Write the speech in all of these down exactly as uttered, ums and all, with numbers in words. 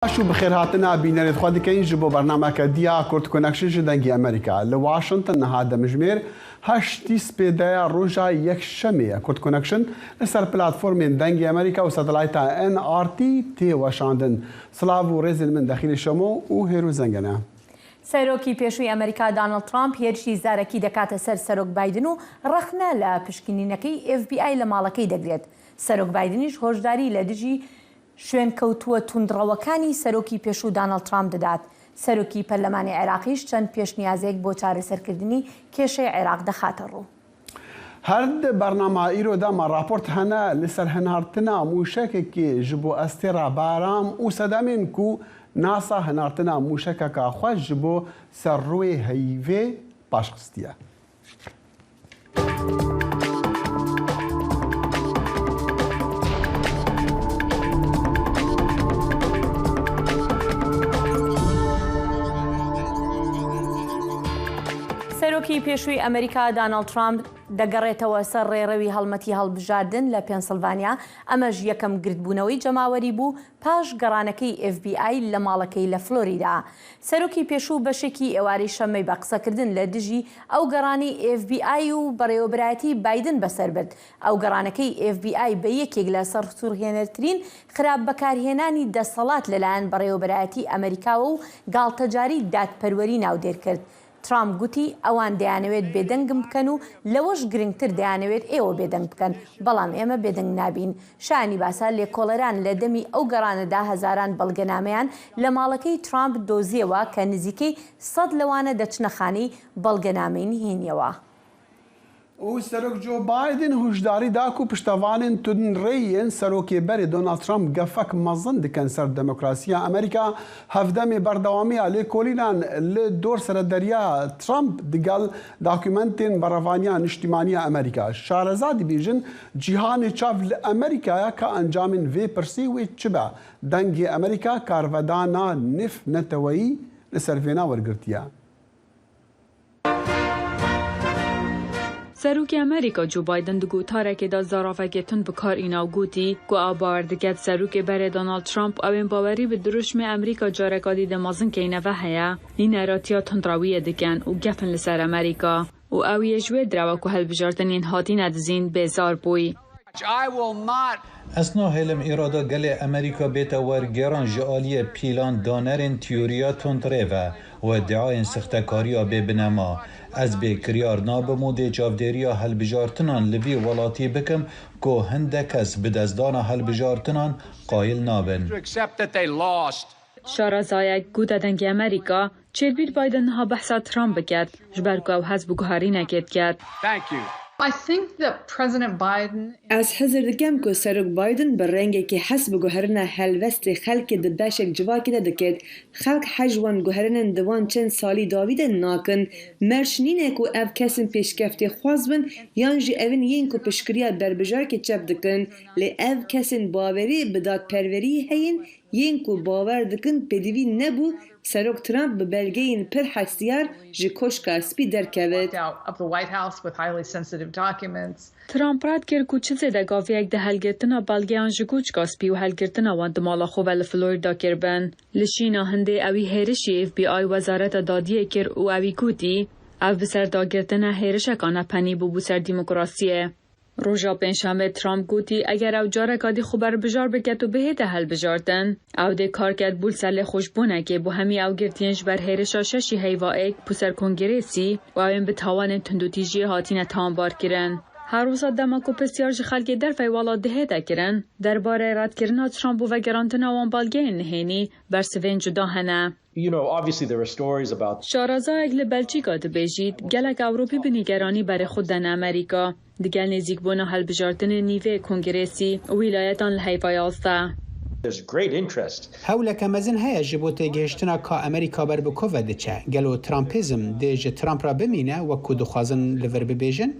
Baş û bi xêr hatina bînerê xwe dikeyin ji bo bernameke diya Kurd Connection ji Dengê Amerîka. Li Washington niha demjimêr heştî spêdeya roja Yekşemê ye. Kurd Connection li ser platformên Dengê Amerîka û satelayta N R T tê weşandin. Silav û rêzên min Dexîlê Şemo û Hêrû Zengene. Serokî pêşûyî Amerîka Donald Trump هێرشی زارەکی دەکاتە سەر سەرۆک بایدن و ڕەخنە لە پشکنینەکەی F B I لە ماڵەکەی دەگرێت. سەرۆک بایدنیش هۆشداری لە دژی شوێنکەوتووە توندڕەوەکانی سەرۆکی پێشوو دانەڵد ترامپ دەدات. سەرۆکی پەرلەمانی عێراقیش چەند پێشنیازێک بۆ چارەسەرکردنی کێشەی عێراق دەخاتە ڕوو. هەر di bernama îro de me raport hene li ser hinartina mûşekekê ji bo estêra Bahram û sedemên ku nasa hinartina mûşekeka xwe ji bo ser rûyê heyvê paşxistiye. سەرۆکی پێشووی ئەمریکا دانەڵد ترامپ دەگەڕێتەوە سەر ڕێڕەوی هەڵمەتی هەڵبژاردن لە پێنسلڤانیا. ئەمەش یەکەم گردبوونەوەی جەماوەری بوو پاش گەڕانەکەی F B I لە ماڵەکەی لە فلۆریدا. سەرۆکی پێشوو بەشێکی ئێوارەی شەممەی بە قسەکردن لە دژی ئەو گەڕانەی F B I و بەڕێوەبرایەتی بایدن بەسەر برد. ئەو گەڕانەکەی F B I بە یەکێک لە سەرسوڕهێنەرترین خراپ بەکارهێنانی دەسەڵات لەلایەن بەڕێوەبرایەتی ئەمریکاوە و گاڵتەجاری دادپەروەری ناودێر کرد. ترامپ گوتی، ئەوان دەیانەوێت بێدەنگم بکەن و لەوەش گرنگتر دەیانەوێت ئێوە بێدەنگ بکەن، بەڵام ئێمە بێدەنگ نابین. شایانی باسە، لێکۆڵەران لە دەمی ئەو گەڕانەدا هەزاران بەڵگەنامەیان لە ماڵەکەی ترامپ دۆزیەوە کە نزیکەی سەد لەوانە دەچنە خانەی بەڵگەنامەی نهێنیەوە. û Serok Joe Biden hûşdarî da ku piştevanên tundrêyên serokê berê Donald Trump gefek mezin dikin ser demokrasiya Amerîka. Hevdemê berdewamiya lêkolînan li dor serederiya Trump digel dokumentên berevaniya niştîmaniya Amerîka. Şareza dibêjin, cîhanê çav li Amerîka ye ka encamên vê pirsê wê çi be. Dengê Amerîka karvedana nêv neteweyî li ser vêna wergirtiye. Serokê Amerîka Joe Biden di gotarekê de zaravekê tund bi kar îna û gotî ku ew bawer diket serokê berê Donald Trump ew ên bawerî bi dirûşmê Amerîka careka dî di mezin keyne ve heye, nîneratiya tundrewiyê dikin û gef in li ser Amerîka û ew yê ji wê direwa ku hilbijartinên hatine dizîn bêzar bûy. I will not Ez nahêlim îrada gelê Amerîka bête wergêran ji aliyê pîlan danerên tiyoriya tundrê ve û îdiayên sixtekariya bêbinema. Ez bêkiryar nabim û dê çavdêriya hilbijartinan li vî welatî bikim ku hindek kes bi destdana hilbijartinan qayil nabin. To accept that they lost. Şarezayek gote Dengê Amerîka, Çêdibît Biden niha behsa Trump biket, ji ber ku ew hez bi guherînekê diket. Thank you. I think that President Biden Ez hizir dikim ku Serok Biden bi rengekî hes bi guherîna helwestê xelkê di beşek civakê de dikit. Xelk hej wan guherînên di van çend salî dawî de nakin. Merc nîne ku ev kesên pêşkeftê xwaz bin yan jî evin yên ku piştgiriya berbijarkê çep dikin. Lê ev kesên bawerî bi dadperweriyê heyîn, yên ku bawer dikin pêdivî nebû, Serok Trump bi belgeyên pir hestiyar ji Koşka Spî derkevit. Walked out of the White House with highly sensitive documents. Trump red kir ku çi zêde gaviyek di helgirtina belgeyan ji Koçka Spî û helgirtina wan di mala xwe ve li Florida kiribin. Li şîna hindê ewî hêrişî F B I Wezareta Dadiyê kir û ewî gotî, ev bi ser dagirtina hêrişeka nepenî bûbû ser demokrasiyê. Roja Pêncşemê Trump gotî, eger ew careka dî xwe berbijar biket û bihête hilbijartin, ew dê kar ket bû li ser lêxweşbûnekê bo hemî ew girtiyên ji ber hêrişa şeşî heyva êk bû ser Kongrêsî û ew ên bi tawanên tundûtîjiyê hatine tawanbarkirin. Her wisa dema ku pisyar ji xelkê dervey welat dihête kirin, derbarê redkirina Trump û vegerantina wan belgeyên nihênî bersivên cuda hene. You know, obviously there are stories about Şarezayek li Belçîka dibêjît, gelek Ewropî bi nîgeranî berê xwe didene Amerîka, digel nêzîkbûna hilbijartinê nîvê Kongrêsî û wîlayetan li heyva yazdeh. There's great interest. Hewleke mezin heye ji bo têgihiştina ka Amerîka ber bi ku ve diçe. Gelo Trumpizm dê ji Trump re bimîne, wek ku dixwazin li vir bibêjin?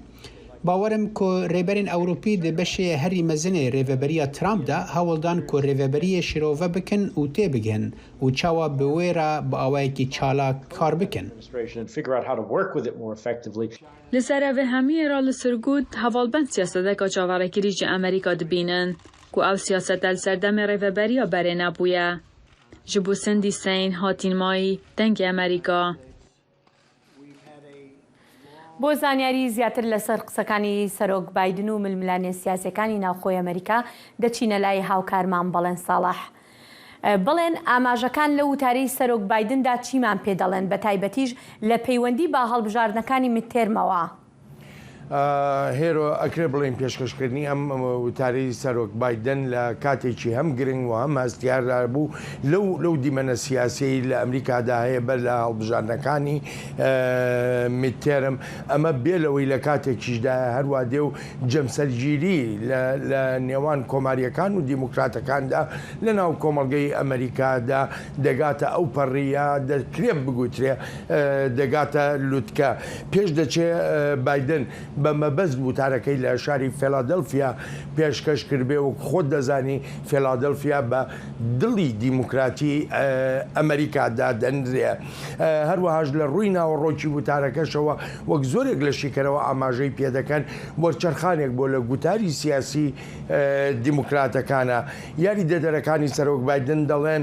Bawer im ku rêberên Ewropî di beşê herî mezinê rêveberiya Trump de hewl dan ku rêveberiyê şîrove bikin û têbigihin û çawa bi wê re bi awayekî çalak kar bikin. Administration and figure out how to work with it more effectively. Li ser evê hemiyê re li Surgut hevalbend siyaseteka çaverêkirî ji Amerîka dibînin ku ew siyasete li ser demê rêveberiya berê nebûye. Ji bo Cindy Sain hatîn mayî Dengê Amerîka. بۆ زانیاری زیاتر لەسەر قسەکانی سەرۆک بایدن و ململانێ سیاسیەکانی ناوخۆی ئەمریکا، دەچینە لای هاوکارمان بەڵێن ساڵح. بڵێن ئاماژەکان لە وتارەی سەرۆک بایدندا چیمان پێ دەڵێن، بە تایبەتیش لە پەیوەندی بە هەڵبژاردنەکانی متێرمەوە. هێرۆ، ئەکرێ بڵێین پێشکەشکردنی ئەم وتارەی سەرۆک بایدن لە کاتێکی هەم گرنگ و هەم هەستیاردا بوو لەو لەو دیمەنە سیاسیەی لە ئەمریکادا هەیە بەر لە هەڵبژاردنەکانی midterm. ئەمە بێ لەوەی لە کاتێکیشدایە هەروە دێ و جەمسەرگیری لە نێوان کۆمارییەکان و دیموکراتەکاندا لە ناو کۆمەڵگەی ئەمریکادا دەگاتە ئەو پەڕییە دەکرێ بگوترێ دەگاتە لوتکە. پێش دەچێ بایدن بە مەبەست وتارەکەی لە شاری فیلادلفیا پێشکەش کردبێ، وەک خۆت دەزانی فیلادلفیا بە دڵی دیموکراتی ئەمریکا دادەنرێ. هەروەهاش لە ڕووی ناوەڕۆکی وتارەکەشەوە وەک زۆرێک لە شیکەرەوە ئاماژەی پێدەکەن، وەرچەرخانێک بۆ لە گوتاری سیاسی دیموکراتەکانە. یاریدەدەرەکانی سەرۆک بایدن دەڵێن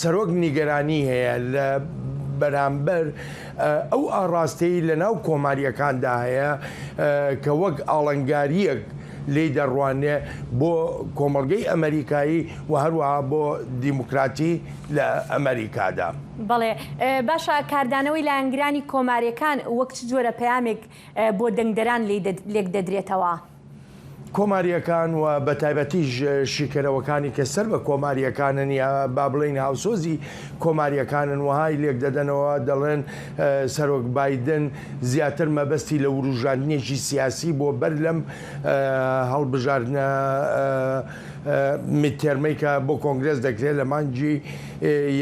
سەرۆک نیگەرانی هەیە لە بەرامبەر ئەو ئاڕاستەی لە ناو کۆمارییەکاندا هەیە کە وەک ئاڵنگارییەک لێی دەڕوانێ بۆ کۆمەڵگەی ئەمریکایی و هەروەها بۆ دیموکراتی لە ئەمریکادا. بەڵێ، باشە، کاردانەوەی لایەنگرانی کۆمارییەکان وەک چ جۆرە پەیامێک بۆ دەنگدەران لێک دەدرێتەوە؟ کۆمارییەکان و بە تایبەتیش شیکەرەوەکانی کە سەر بە کۆمارییەکانن یا با بڵێین هاوسۆزی کۆمارییەکانن وەهای لێک دەدەنەوە، دەڵێن سەرۆک بایدن زیاتر مەبەستی لە وروژاندنێکی سیاسی بۆ بەر لەم هەڵبژاردنە midterm ەی کە بۆ کۆنگرێس دەکرێت لە مانگی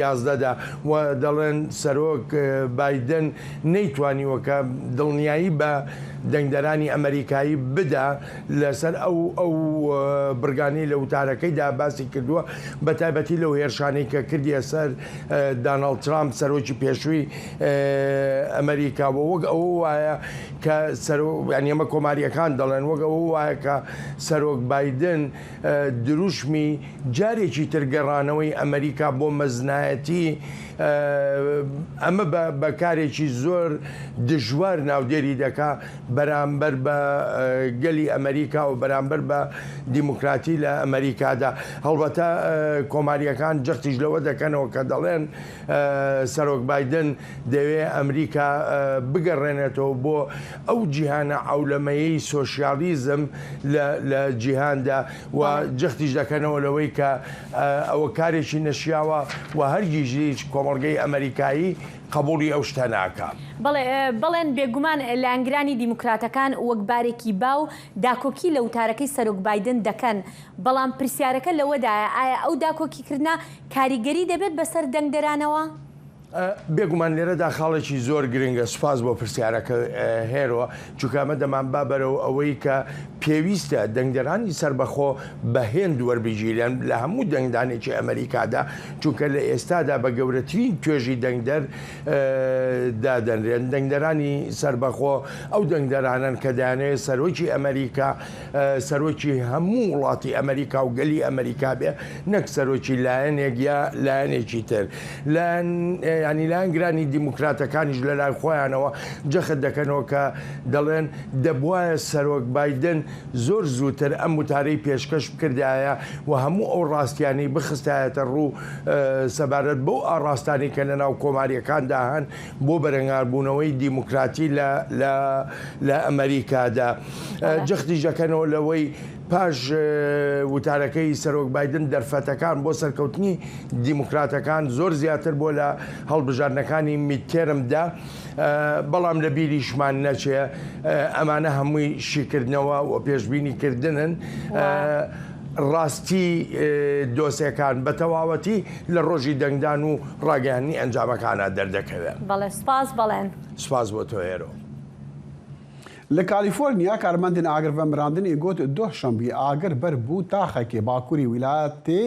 یازدەدا و دەڵێن سەرۆک بایدن نەیتوانیوە کە دڵنیایی بە دەنگدەرانی ئەمریکایی بدا لەسەر ئەو ئەو بڕگانەی لە وتارەکەیدا باسی کردووە، بە تایبەتی لەو هێرشانەی کە کردیە سەر داناڵد ترامپ سەرۆکی پێشووی ئەمریکا بۆ وەک ئەوە وایە کە سەرۆ یانی ئەمە کۆمارییەکان دەڵێن وەک ئەوە وایە کە سەرۆک بایدن دروشمی جارێکی تر گەڕانەوەی ئەمریکا بۆ مەزنایەتی ئەمە بە بەکارێکی زۆر دژوار ناودێری دەکا بەرامبەر بە گەلی ئەمریکا و بەرامبەر بە دیموکراتی لە ئەمریکادا. هەڵبەتە کۆمارییەکان جەختیش لەوە دەکەنەوە کە دەڵێن سەرۆک بایدن دەیەوێ ئەمریکا بگەڕێنێتەوە بۆ ئەو جیهانە عەولەمەیەی سۆشیالیزم لە جیهاندا و جەختیش دەکەنەوە لەوەی کە ئەوە کارێکی نەشیاوە و هەرگیز هیچ کۆمەڵگەی ئەمریکایی قبوڵی ئەو شتە ناکا. بەڵێ، بەڵێن بێگومان لایەنگرانی دیموکراتەکان وەک بارێکی باو داکۆکی لە وتارەکەی سەرۆک بایدن دەکەن، بەڵام پرسیارەکە لەوەدایە ئایا ئەو داکۆکیکردنە کاریگەری دەبێت بەسەر دەنگدەرانەوە؟ بێگومان لێرەدا خاڵێکی زۆر گرنگە، سوپاس بۆ پرسیارەکە هێرۆ، چونکە ئەمە دەمانبا بەرەو ئەوەی کە پێویستە دەنگدەرانی سەربەخۆ بە هێند وەربگیرێن لە هەموو دەنگدانێکی ئەمریکادا، چونکە لە ئێستادا بە گەورەترین توێژی دەنگدەر دادەنرێن. دەنگدەرانی سەربەخۆ ئەو دەنگدەرانەن کە دەیانەوێت سەرۆکی ئەمریکا سەرۆکی هەموو وڵاتی ئەمریکا و گەلی ئەمریکا بێ، نەک سەرۆکی لایەنێک یا لایەنێکی تر. لایەن ینی لایەنگرانی دیموکراتەکانیش لە لای خۆیانەوە جەخت دەکەنەوە کە دەڵێن دەبوایە سەرۆک بایدن زۆر زووتر ئەم وتارەی پێشکەش بکردایە و هەموو ئەو ڕاستیانەی بخستایەتە ڕوو سەبارەت بەو ئاڕاستانەی کە لە ناو کۆمارییەکاندا هەن بۆ بەرەنگاربوونەوەی دیموکراتی لە لە لە ئەمریکادا. جەختیش دەکەنەوە لەوەی پاش وتارەکەی سەرۆک بایدن دەرفەتەکان بۆ سەرکەوتنی دیموکراتەکان زۆر زیاتر بۆ لە هەڵبژاردنەکانی midterm دا، بەڵام لە بیریشمان نەچێ ئەمانە هەمووی شیکردنەوە و پێشبینی کردنن. ڕاستی دۆسێکان بە تەواوەتی لە ڕۆژی دەنگدان و ڕاگەیاندنی ئەنجامەکانە دەردەکەوێت. بەڵێ، سوپاس بەڵێن. سوپاس بۆ تۆ هێرۆ. Li Kalîforniya karmendên agirvemirandinê got doh şembî agir ber bû taxekê bakurê wîlayetê,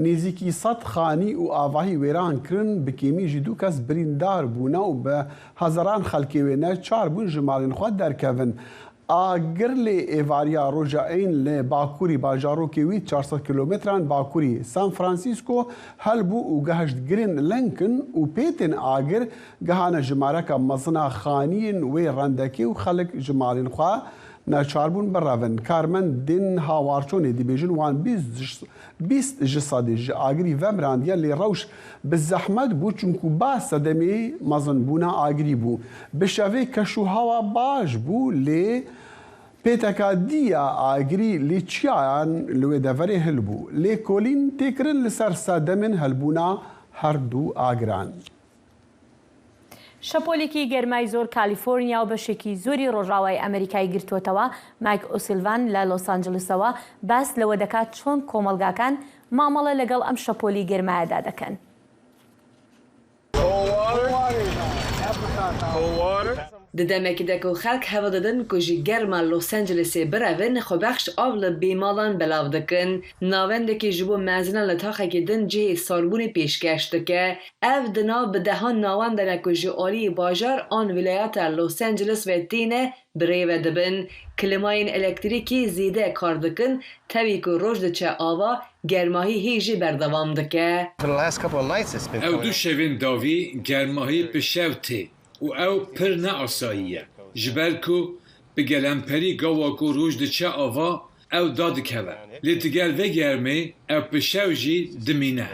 nêzîkî sed xanî û avahî wêran kirin, bi kêmî jî du kes birîndar bûne û bi hezaran xelkê wê ne çar bûn ji malên xwe derkevin. Agir li êvariya roja Eyn li bakurî bajarokê wî çar sed kîlometran bakurî San Francisco helbû û gehişt Green Lincoln û pê tên agir gihane jimareka mezin a xaniyên wê rendekê û xelk ji malên xwe neçar bûn birevin. Karmendên hawarçonê dibêjin wan bîst bîst ji sedê ji agirî vemirandiye, lê rewş bi zehmet bû, çunku ba sedemê mezinbûna agirî bû. Bi şevê keşûhawa baş bû, lê pêteka dî ya agirî li çiyayan li wê deverê hilbû. Lêkolîn tê kirin li ser sedemên helbûna her du agiran. شەپۆلێکی گەرمای زۆر کالیفۆرنیا و بەشێکی زۆری ڕۆژاوای ئەمریکای گرتووەتەوە. مایک ئۆسیلڤان لە لۆس ئانجلسەوە باس لەوە دەکات چۆن کۆمەڵگاکان مامەڵە لەگەڵ ئەم شەپۆلی گەرمایەدا دەکەن. Di demekî de ku xelk hewl didin ku ji germa Los Angelesê birevin, xwebexş av li bêmalan belav dikin. Navendekî ji bo mezinan li taxekî din cihê sarbûnê pêşkeş dike. Ev di nav bi dehan nawan de ne ku ji aliyê bajar an wîlayeta Los Angeles ve têne bi rê ve dibin. Klîmayên elektrîkî zêde kar dikin, tevî ku roj diçe ava, germahî hê jî berdewam dike. Ew du şevên dawî germahî bi şev tê û ew pir ne asayî ye. Ji ber ku bi gelemperî gawa ku roj diçe ava, ew dadikeve. Lê digel vê germê ew bi şev jî dimîne.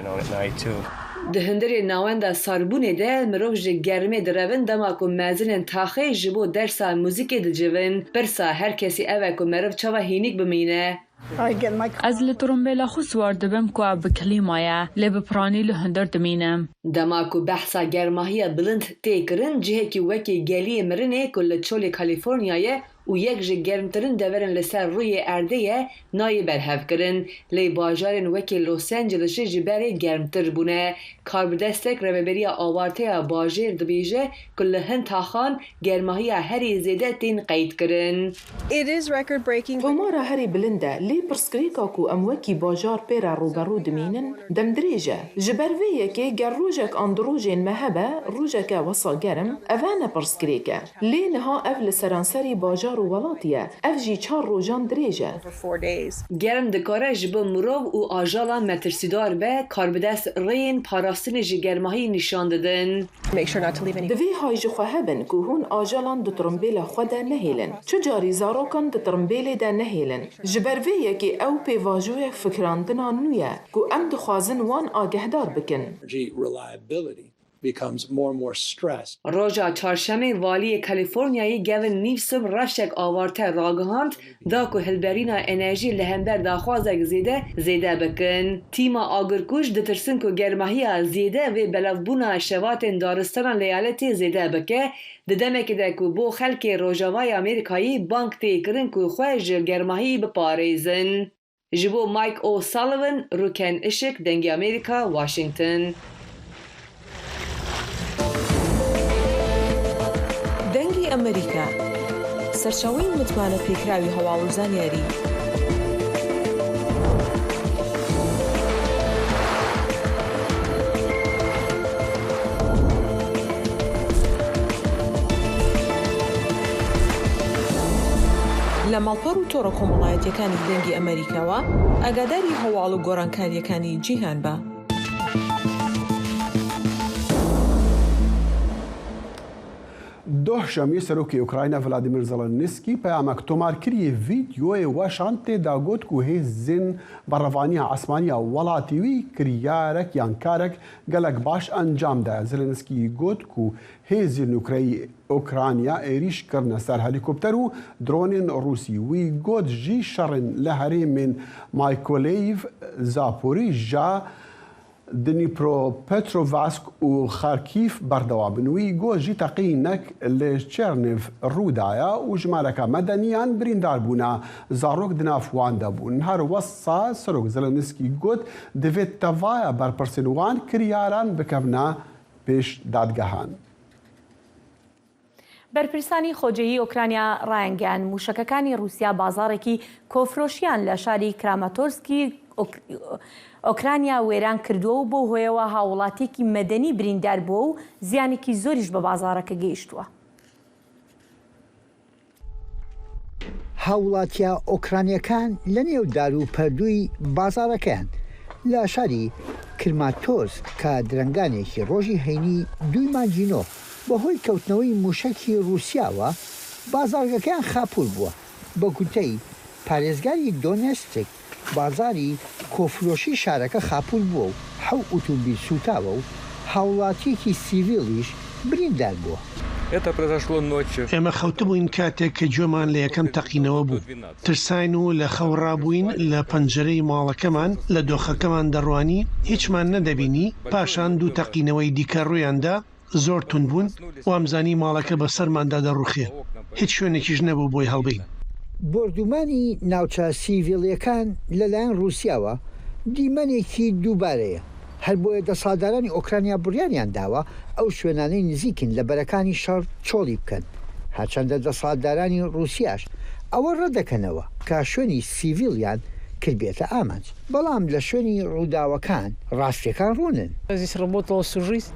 Di hundirê navenda sarbûnê de mirov ji germê direvin dema ku mezinên taxê ji bo dersa muzîkê dicivin. Pirsa her kesî ev e ku meriv çawa hînîk bimîne. Ez li tirimbêla xwe siwar dibim ku ev bi klîma ye, lê bi piranî li hundir dimînim. Dema ku behsa germahiya bilind tê kirin, cihekî wekî Geliyê Mirinê ku li çolê Kalîforniyayê û yek ji germtirin deverên li ser rûyê erdê ye, nayê berhevkirin. Lê bajarên wekî Los Angelesê ji berê germtir bûne. Karbidestek Rêveberiya Awarteya Bajêr dibêje ku li hin taxan germahiya herî zêde tên qeydkirin. Tomara herî bilind e, lê pirsgirêka ku em wekî bajar pê re rûberû dimînin, demdirêj e. Ji ber vê yekê ger rojek an du rojên me hebe, rojeke wesa germ, eve ne pirsgirêk e. Lê niha ev li seranserî bajar û welatî ye. Ev jî çar rojan dirêj e. Germ dikare ji bo mirov û ajalan metirsîdar be, karbidest rêyên parastinê ji germahiyê nîşan didin. Divê hay ji xwe hebin ku hûn ajalan di tirimbêla xwe de nehêlin. Çi carî zarokan di tirimbêlê de nehêlin. Ji ber vê yekê ew pêvajoyek fikirandina nû ye ku em dixwazin wan agehdar bikin. Roja Çarşemê Valiyê Kalîforniyayê Gavin Newsom rewşek awarte ragihand, da ku hilberîna enerjiyê li hember daxwazek zêde, zêde bikin. Tîma agirkûj ditirsin ku germahiya zêde vê belavbûna şevatên daristanan li eyaletê zêde bike, di demekê de ku bo xelkê Rojavayê Amerîkayê bang tê kirin ku xwe ji germahiyê biparêzin. Ji bo Mike O'Sullivan, Rûken Işık, Dengê Amerîka, Washington. دەنگی ئەمریکا، سەرچاوەی متمانە پێکراوی هەواڵ و زانیاری. لە ماڵپەڕ و تۆڕە کۆمەڵایەتیەکانی دەنگی ئەمریکاوە ئاگاداری هەواڵ و گۆڕانکاریەکانی جیهان بە. Doh şemiyê serokê Ukrayna Vladimir Zelensky peyamek tomar kiriye, vîdyoyê weşan tê de got ku hêzên berevaniya esmaniya welatî wî kiryarek yan karek gelek baş encam de. Zelensky got ku hêzên Ukrayî Ukrayna êrîş kirine ser helîkopter û dronên Rûsî. Wî got jî şerên li herêmên Mykolaiv, Zaporizhzhia, Dnipropetrovsk û Kharkiv berdewam in. Wî got jî teqînek li Çerniv rû daye û jimareka medeniyan birîndar bûne. Zarok di nav wan de bûn. Her wesa Serok Zelensky got, divê tevaya berpirsên wan kiryaran bikevne pêş dadgehan. بەرپرسانی خۆجێیی ئۆکرانیا ڕایانگەیاند موشەکەکانی ڕووسیا بازاڕێکی کۆفرۆشیان لە شاری کراماتۆرسکی ئۆکرانیا وێران کردووە و بەو هۆیەوە هاووڵاتیەکی مەدەنی بریندار بووە و زیانێکی زۆریش بە بازاڕەکە گەیشتووە. هاوڵاتیە ئۆکرانیەکان لە نێو دار و پەردووی بازارەکەیان لە شاری کرماتۆز کە درەنگانێکی ڕۆژی هەینی دووی مانگینۆ بەهۆی کەوتنەوەی موشەکی رووسیاوە بازارگەکەیان خاپور بووە. بە گوتەی پارێزگاری دۆنێستک، بازاری کۆفرۆشی شارەکە خاپور بووە و حەو ئوتومبیل سووتاوە و هاوڵاتیەکی سیڤیلیش بریندار بووە. Это произошло ночью. ئێمە خەوتبووین کاتێک کە گوێمان لە یەکەم تەقینەوە بوو. ترساین و لە خەو ڕابووین، لە پەنجەرەی ماڵەکەمان لە دۆخەکەمان دەڕوانی، هیچمان نەدەبینی. پاشان دوو تەقینەوەی دیکە ڕوویاندا، زۆر توند بوون. وامزانی ماڵەکە بە سەرماندا دەڕوخێ. هیچ شوێنێکیش نەبوو بۆی هەڵبین. بردومانی ناوچە سیڤیلیەکان لەلایەن رووسیاوە دیمەنێکی دووبارەیە. هەر بۆیە دەسەڵاتدارانی ئۆکرانیا بڕیاریان داوە ئەو شوێنانەی نزیکن لە بەرەکانی شەڕ چۆڵی بکەن. هەرچەندە دەسەڵاتدارانی رووسیاش ئەوە ڕەتدەکەنەوە کە شوێنی سیڤیلیان کردبێتە ئامانج، بەڵام لە شوێنی ڕووداوەکان ڕاستیەکان ڕوونن. Здесь работала всю жизнь.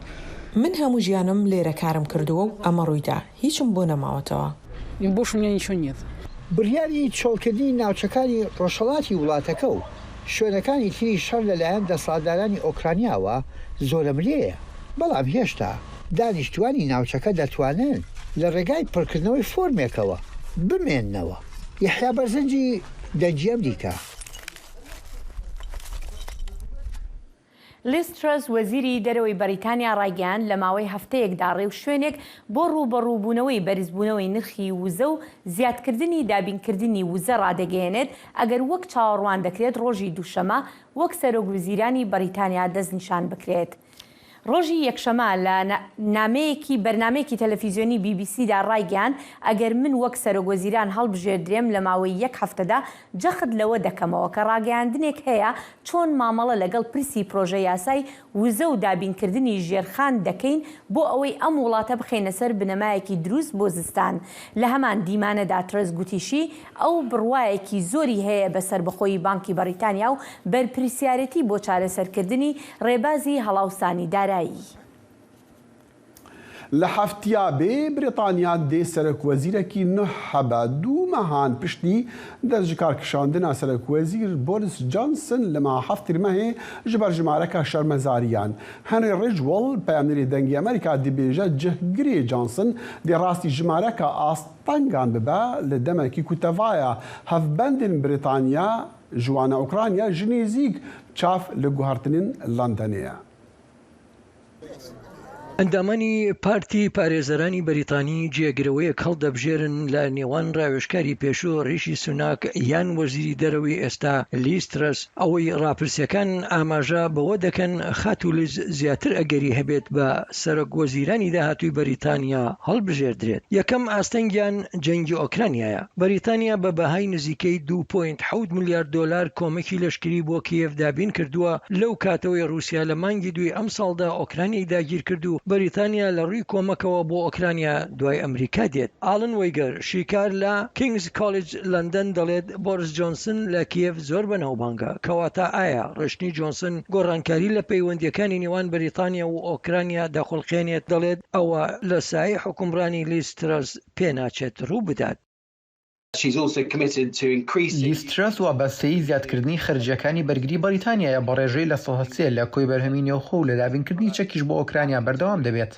من هەموو ژیانم لێرە کارم کردووە و ئەمە ڕوویدا، هیچم بۆ نەماوەتەوە. И больше у меня ничего нет. بڕیاری چۆڵکردنی ناوچەکانی ڕۆژهەڵاتی وڵاتەکە و شوێنەکانی تری شەڕ لەلایەن دەسەڵاتدارانی ئۆکرانیاوە زۆرەملێیە، بەڵام هێشتا دانیشتوانی ناوچەکە دەتوانن لە ڕێگای پڕکردنەوەی فۆرمێکەوە بمێننەوە. یەحیا بەرزنجی، دەنگی ئەمریکا. لیز ترەس، وەزیری دەرەوەی بەریتانیا، ڕایگەیاند لە ماوەی هەفتەیەکدا ڕێوشوێنێک بۆ ڕووبەڕووبوونەوەی بەرزبوونەوەی نرخی وزە و زیادکردنی دابینکردنی وزە ڕادەگەیەنێت، ئەگەر وەک چاوەڕوان دەکرێت ڕۆژی دووشەمە وەک سەرۆک وزیرانی بەریتانیا دەستنیشان بکرێت. ڕۆژی یەکشەمە لە نا-، نامەیەکی، بەرنامەیەکی تەلەفیزیۆنی بی بی سیدا ڕایگەیاند، ئەگەر من وەک سەرۆک وەزیران هەڵبژێردرێم، لە ماوەی یەک هەفتەدا جەخت لەوە دەکەمەوە کە ڕاگەیاندنێک هەیە چۆن مامەڵە لەگەڵ پرسی پرۆژە یاسای وزە و دابینکردنی ژێرخان دەکەین بۆ ئەوەی ئەم وڵاتە بخەینە سەر بنەمایەکی دروست بۆ زستان. لە هەمان دیمانەدا ترەس گوتیشی ئەو بڕوایەکی زۆری هەیە بە سەربەخۆیی بانکی بەریتانیا و بەرپرسیارەتی بۆ چارەسەرکردنی ڕێبازی هەڵاوسانی دارایی. لە هەفتیا بێ بریتانیا دێ سەرۆک وەزیرەکی نوه هەبە. دوو مەهان پشتی دەست ji kar kişandina serok wezîr Boris Johnson li meha heftê mehê ji ber jimareka şermezariyan. Henry Ridgwell, peyamnêrê Dengê Amerîka dibêje cihgirê Johnson dê rastî jimareka astengan bibe li demekî ku tevaya hevbendên Brîtanya ji wana Ukrayna ji nêzîk çav li guhertinên Londonê ye. ئەندامانی پارتی پارێزەرانی بەریتانی جێگرەوەیەک هەڵدەبژێرن لە نێوان ڕاوێژکاری پێشوو ڕیشی سوناک یان وەزیری دەرەوەی ئێستا لیز ترەس، ئەوەی ڕاپرسیەکان ئاماژە بەوە دەکەن خاتوو لیز زیاتر ئەگەری هەبێت بە سەرۆک وەزیرانی داهاتووی بەریتانیا هەڵبژێردرێت. یەکەم ئاستەنگیان جەنگی ئۆکرانیایە. بەریتانیا بە بەهای نزیکەی دوو پۆینت حەوت ملیار دۆلار کۆمەکی لەشکری بۆ کیێڤ دابین کردووە، لەو کاتەوەی رووسیا لە مانگی دووی ئەم ساڵدا ئۆکرانیای داگیر کرد و بەریتانیا لە ڕووی کۆمەکەوە بۆ ئۆکرانیا دوای ئەمریکا دێت. ئاڵن وەیگەر، شیکار لە کینگز کۆلیج لەندەن، دەڵێت بۆریس جۆنسن لە کیێڤ زۆر بەناوبانگە. کەواتە ئایا ڕشنی جۆنسن گۆڕانکاری لە پەیوەندیەکانی نێوان بەریتانیا و ئۆکرانیا دەخولقێنێت؟ دەڵێت ئەوە لە سایەی حوکمڕانی لیز ترەس پێناچێت ڕوو بدات. She's also committed to increasing لیز ترەس وابەستەی زیادکردنی خەرجیەکانی بەرگری بەریتانیایە بە ڕێژەی لە سەد و سێ لە کۆی بەرهەمی نێوخۆ و لە دابینکردنی چەکیش بۆ ئۆکرانیا بەردەوام دەبێت.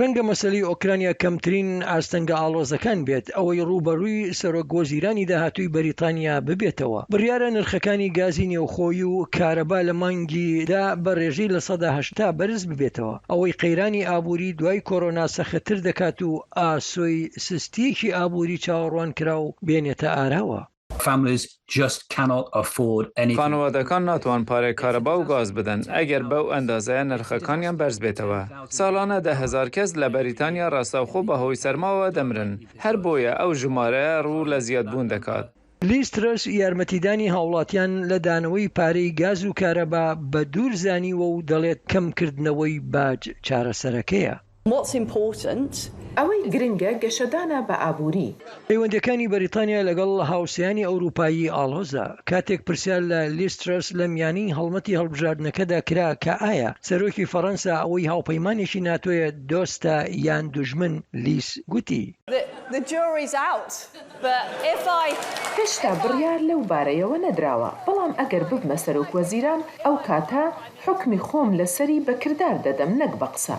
ڕەنگە مەسەلەی ئۆکرانیا کەمترین ئاستەنگە ئاڵۆزەکان بێت، ئەوەی ڕووبەڕووی سەرۆک وەزیرانی داهاتووی بەریتانیا ببێتەوە. بڕیارە نرخەکانی گازی نێوخۆی و کارەبا لە مانگی دا بە ڕێژەی لە سەدا هەشتا بەرز ببێتەوە. ئەوەی قەیرانی ئابووری دوای کۆرۆنا سەختتر دەکات و ئاسۆی سستیەکی ئابووری چاوەڕوان کراو بێنێتە ئاراوە. Families just cannot afford anything. خانوادەکان ناتوان پارەی کارەبا و گاز بدەن ئەگەر بەو ئەندازەیە نرخەکانیان بەرز بێتەوە. ساڵانە دە هەزار کەس لە بەریتانیا ڕاستەوخۆ بەهۆی سەرماوە دەمرن. هەر بۆیە ئەو ژمارەیە ڕوو لە زیادبوون دەکات. لیز ترەس یارمەتیدانی هاوڵاتیان لە دانەوەی پارەی گاز و کارەبا بە دوور زانیوە و دەڵێت کەمکردنەوەی باج چارەسەرەکەیە. What's important ئەوەی گرنگە گەشەدانە بە ئابووری. پەیوەندیەکانی بەریتانیا لەگەڵ هاوسێیانی ئەوروپایی ئاڵۆزە. کاتێک پرسیار لە لیسترس لە میانی هەڵمەتی هەڵبژاردنەکەدا کرا کە ئایا سەرۆکی فەڕەنسا ئەوەی هاوپەیمانێکی ناتۆیە دۆستە یان دوژمن، لیس گوتی. The, the jury's out. But if I هێشتا بڕیار لەو بارەیەوە نەدراوە، بەڵام ئەگەر ببمە سەرۆک وەزیران، ئەو کاتە حوکمی خۆم لەسەری بە کردار دەدەم، نەک بە قسە.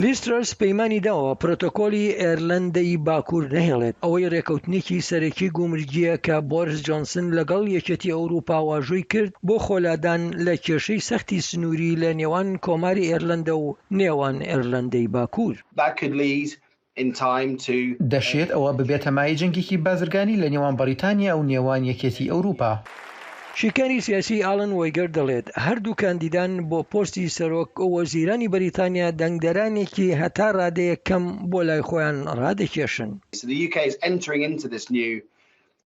لیسترس پەیمانی داوە پرۆتۆکۆلی ئێرلەندەی باکوور نەهێڵێت. ئەوەی ڕێکەوتنێکی سەرەکی گومرگیە کە بۆریس جۆنسن لەگەڵ یەکێتی ئەوروپا واژۆی کرد بۆ خۆلادان لە کێشەی سەختی سنووری لە نێوان کۆماری ئێرلەندە و نێوان ئێرلەندەی باکوور. That could lead in time to دەشێت ئەوە ببێتە مایەی جەنگێکی بازرگانی لە نێوان بەریتانیا و نێوان یەکێتی ئەوروپا. شیکاری سیاسی ئاڵن وەیگەر دەڵێت هەردوو کاندیدان بۆ پۆستی سەرۆک وەزیرانی بەریتانیا دەنگدەرانێکی هەتا ڕادەیەک کەم بۆ لای خۆیان ڕادەکێشن. So the U K is entering into this new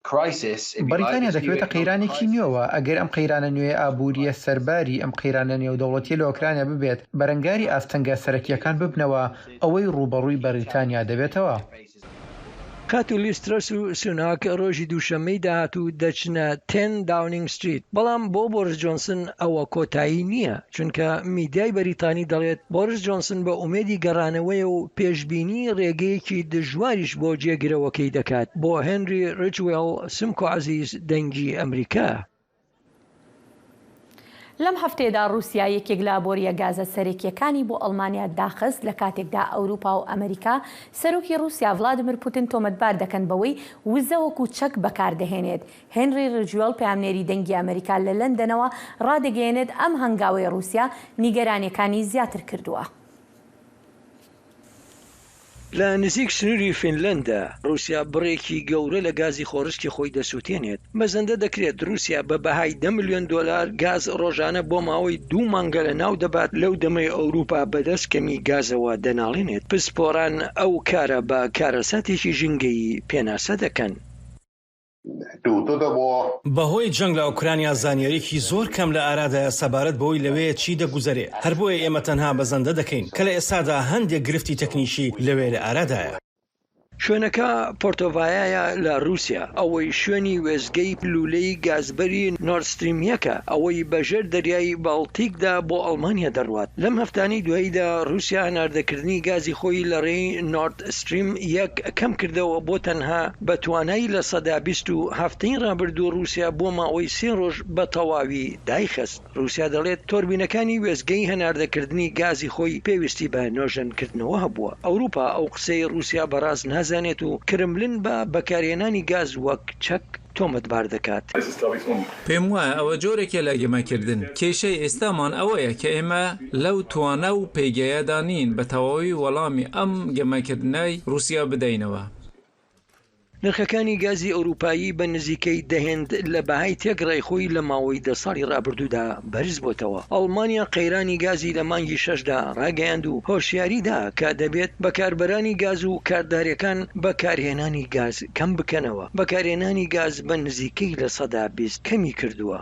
crisis, if you like, بەریتانیا this new دەکەوێتە economic قەیرانێکی crisis. نوێوە. ئەگەر ئەم قەیرانە نوێ ئابووریە سەرباری ئەم قەیرانە نێودەوڵەتیە لە ئۆکرانیا ببێت، بەرەنگاری ئاستەنگە سەرەکیەکان ببنەوە، ئەوەی ڕوبەڕووی بەریتانیا دەبێتەوە. خاتو لیسترس و سوناک ڕۆژی دووشەممەی داهاتوو دەچنە ten Downing Street، بەڵام بۆ بۆریس جۆنسن ئەوە کۆتایی نییە، چونکە میدیای بەریتانی دەڵێت بۆریس جۆنسن بە ئومێدی گەڕانەوەیە و پێشبینی ڕێگەیەکی دژواریش بۆ جێگرەوەکەی دەکات. بۆ هێنری ریجوێڵ، سمکۆ عەزیز، دەنگی ئەمریکا. لەم هەفتەیەدا ڕووسیا یەکێک لە بۆریە گازە سەرەکیەکانی بۆ ئەڵمانیا داخست، لە کاتێکدا ئەوروپا و ئەمریکا سەرۆکی ڕووسیا ڤلادیمیر پوتین تۆمەتبار دەکەن بەوەی وزە وەکو چەک بەکاردەهێنێت. هێنری ریجوێڵ، پەیامنێری دەنگی ئەمریکا لە لەندەنەوە، ڕادەگەیەنێت ئەم هەنگاوەی ڕووسیا نیگەرانیەکانی زیاتر کردووە. لە نزیک سنووری فینلەندا، رووسیا بڕێکی گەورە لە گازی خۆڕسکی خۆی دەسووتێنێت. مەزەندە دەکرێت رووسیا بە بەهای دە ملیۆن دۆلار گاز ڕۆژانە بۆ ماوەی دوو مانگە لە ناو دەبات، لەو دەمەی ئەوروپا بەدەست کەمی گازەوە دەناڵێنێت. پسپۆران ئەو کارە بە کارەساتێکی ژینگەیی پێناسە دەکەن. بەهۆی جەنگ لە ئۆکرانیا زانیاریەکی زۆر کەم لە ئارادایە سەبارەت بەوەی لەوێ چی دەگوزەرێ. هەر بۆیە ئێمە تەنها بەزەندە دەکەین کە لە ئێستادا هەندێک گرفتی تەکنیکی لەوێ لە ئارادایە. شوێنەکە پۆرتۆڤایایە لە رووسیا. ئەوەی شوێنی وێزگەی لوولەی گازبەری نۆرد ستریم یەکە، ئەوەی بەژێر دەریای باڵتیکدا بۆ ئەڵمانیا دەڕوات. لەم هەفتانەی دواییدا رووسیا هەناردەکردنی گازی خۆی لە ڕێی نۆرد ستریم یەک کەم کردەوە بۆ تەنها بە توانای لە سەدا بیست و هەفتەی ڕابردوو رووسیا بۆ ماوەی سێ ڕۆژ بە تەواوی دایخست. رووسیا دەڵێت تۆربینەکانی وێزگەی هەناردەکردنی گازی خۆی پێویستی بە نۆژەنکردنەوە هەبووە. ئەوروپا ئەو قسەی رووسیا بەڕاست نازانێت و کرملین بە بەکارهێنانی گاز وەک چەک تۆمەتبار دەکات. پێم وایە ئەوە جۆرێکە لە گەمەکردن. کێشەی ئێستامان ئەوەیە کە ئێمە لەو توانە و پێگەیەدا نین بە تەواوی وەڵامی ئەم گەمەکردنەی رووسیا بدەینەوە. نرخەکانی گازی ئەوروپایی بە نزیکەی دە هێند لە بەهای تێکڕای خۆی لە ماوەی دە ساڵی ڕابردوودا بەرز بۆتەوە. ئەڵمانیا قەیرانی گازی لە مانگی شەشدا ڕاگەیاند و هۆشیاری دا کە دەبێت بەکاربەرانی گاز و کاردارەکان بەکارهێنانی گاز کەم بکەنەوە. بەکارهێنانی گاز بە نزیکەی لە سەدا بیست کەمی کردووە.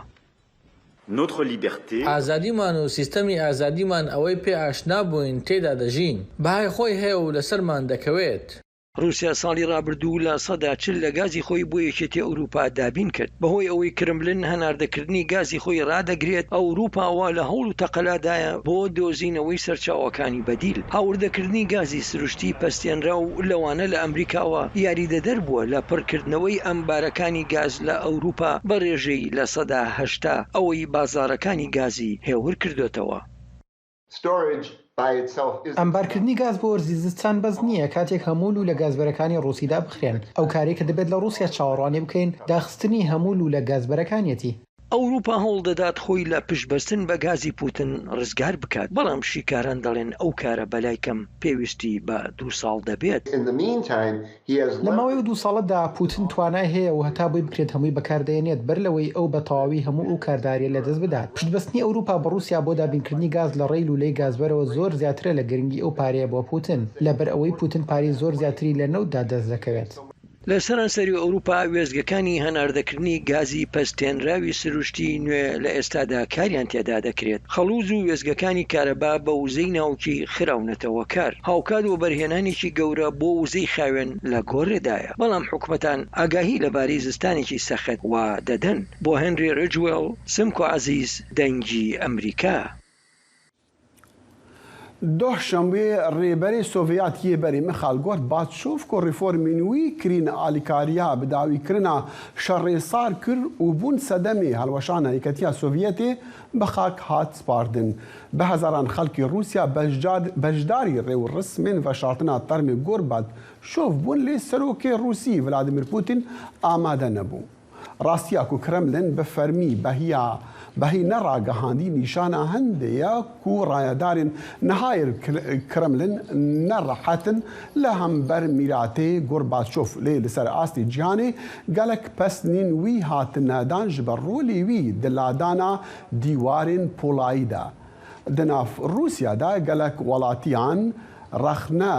ئازادیمان و سیستەمی ئازادیمان ئەوەی پێ ئاشنا بووین تێدا دەژین. بەهای خۆی هەیە و لەسەرمان دەکەوێت. رووسیا ساڵی ڕابردوو لە سەدا چل لە گازی خۆی بۆ یەکێتی ئەوروپا دابین کرد. بەهۆی ئەوەی کرملن هەناردەکردنی گازی خۆی ڕادەگرێت، ئەوروپا وا لە هەوڵ و تەقەلادایە بۆ دۆزینەوەی سەرچاوەکانی بەدیل. هاوردەکردنی گازی سروشتی پەستێنرا و لەوانە لە ئەمریکاوە یاریدەدەر بووە لە پڕکردنەوەی ئەمبارەکانی گاز لە ئەوروپا بە ڕێژەی لە سەدا هەشتا ئەوەی بازاڕەکانی گازی هێور کردوتەوە. ئەمبارکردنی گاز بۆ وەرزی زستان بەس نییە کاتێک هەموو لوولە گازبەرەکانی ڕووسیدا بخرێن. ئەو کارەی کە دەبێت لە ڕووسیا چاوەڕوانی بکەین، داخستنی هەموو لوولە گازبەرەکانیەتی. ئەوروپا هەوڵ دەدات خۆی لە پشتبەستن بە گازی پوتن ڕزگار بکات، بەڵام شیکاران دەڵێن ئەو کارە بەلای کەم پێویستی بە دوو ساڵ دەبێت. لە ماوەی ئەو دوو ساڵەدا پوتن توانای هەیە و هەتا بۆی بکرێت هەمووی بەکاردەهێنێت، بەر لەوەی ئەو بە تەواوی هەموو ئەو کارداریە لەدەست بدات. پشتبەستنی ئەوروپا بە ڕووسیا بۆ دابینکردنی گاز لە ڕێی لوولەی گازبەرەوە زۆر زیاترە لە گرنگی ئەو پارەیە بۆ پوتن، لەبەر ئەوەی پوتن پارەی زۆر زیاتری لە نەوتدا دەست دەکەوێت. لە سەرانسەری ئەوروپا، وێستگەکانی هەناردەکردنی گازی پەستێنراوی سروشتی نوێ لە ئێستادا کاریان تێدا دەکرێت. خەڵوز و وێستگەکانی کارەبا بە وزەی ناوکی خراونەتەوە کار. هاوکات وەبەرهێنانێکی گەورە بۆ وزەی خاوێن لە گۆڕێدایە. بەڵام حکومەتان ئاگاهی لەبارەی زستانێکی سەخت وا دەدەن. بۆ هێنری ریجوێل، سمکۆ عەزیز، دەنگی ئەمریکا. Doh şemiyê rêberê Sovyet yê berê Mixail Gorbaçov ku reformên wî kirîn alîkariya bidawîkirina şerê sar kir û bûn sedemê helweşana Yeketiya Sovyetê bi xak hat spardin. Bi hezaran xelkê Rûsya beşdar-, beşdarî rêwrismên veşartina termê Gorbaçov bûn, lê serokê Rûsî Vladimir Putin amade nebû. Rastiya ku Kremlin bi fermî behiya, behî neragihandî nîşana hindê ye ku rayedarên niha yê Kre-, Kremlin nerehet in li hember mîratê Gorbaçov. Lê li ser astê cîhanê gelek pesnîn wî hatine dan ji ber rolê wî di ladana dîwarên polayî de. Di nav Rûsya de gelek welatiyan rexne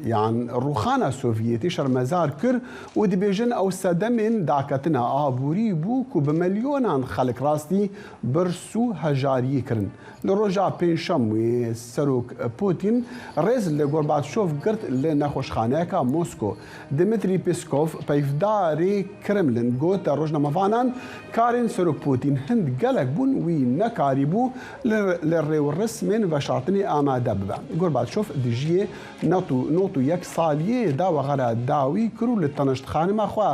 yan rûxana Sovyetê şermezar kir û dibêjin ew sedemên daketina aborî bû ku bi milyonan xelk rastî birs û hejariyê kirin. Li roja Pêncşemê Serok Putin rêz li Gorbaçov girt li nexweşxaneyeka Mosko. Dmitry Peskov, peyvdarê Kremlin, got rojnamevanan, karên Serok Putin hind gelek bûn, wî nekarîbû li, li rêwrismên veşartinê amade bibe. Gorbaçov dijiyê nod û, nod û yek saliyê de wexera dawî kir û li teniştxanima xwe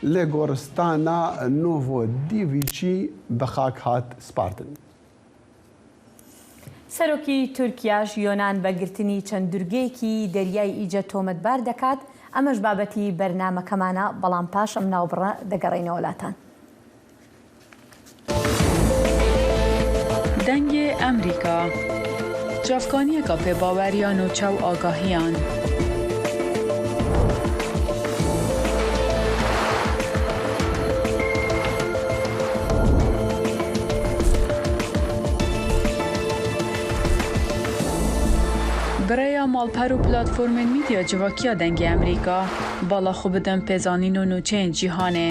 li goristana Novodevichy bi xak hat spardin. سەرۆکی تورکیا ji Yonan بە گرتنی چەند دورگەیەکی دەریای ئیجە تۆمەتبار دەکات. ئەمەش بابەتی بەرنامەکەمانە، بەڵام پاش ئەم ناوبڕە دەگەڕێینەوە لاتان. دەنگێ ئەمریکا. Çavkaniyeka pêbaweriya nûçe û agahiyan. Bi rêya malper û platformên medya civakiya Dengê Emerîka, bala xwe bidin pêzanîn û nûçeyên cîhanê.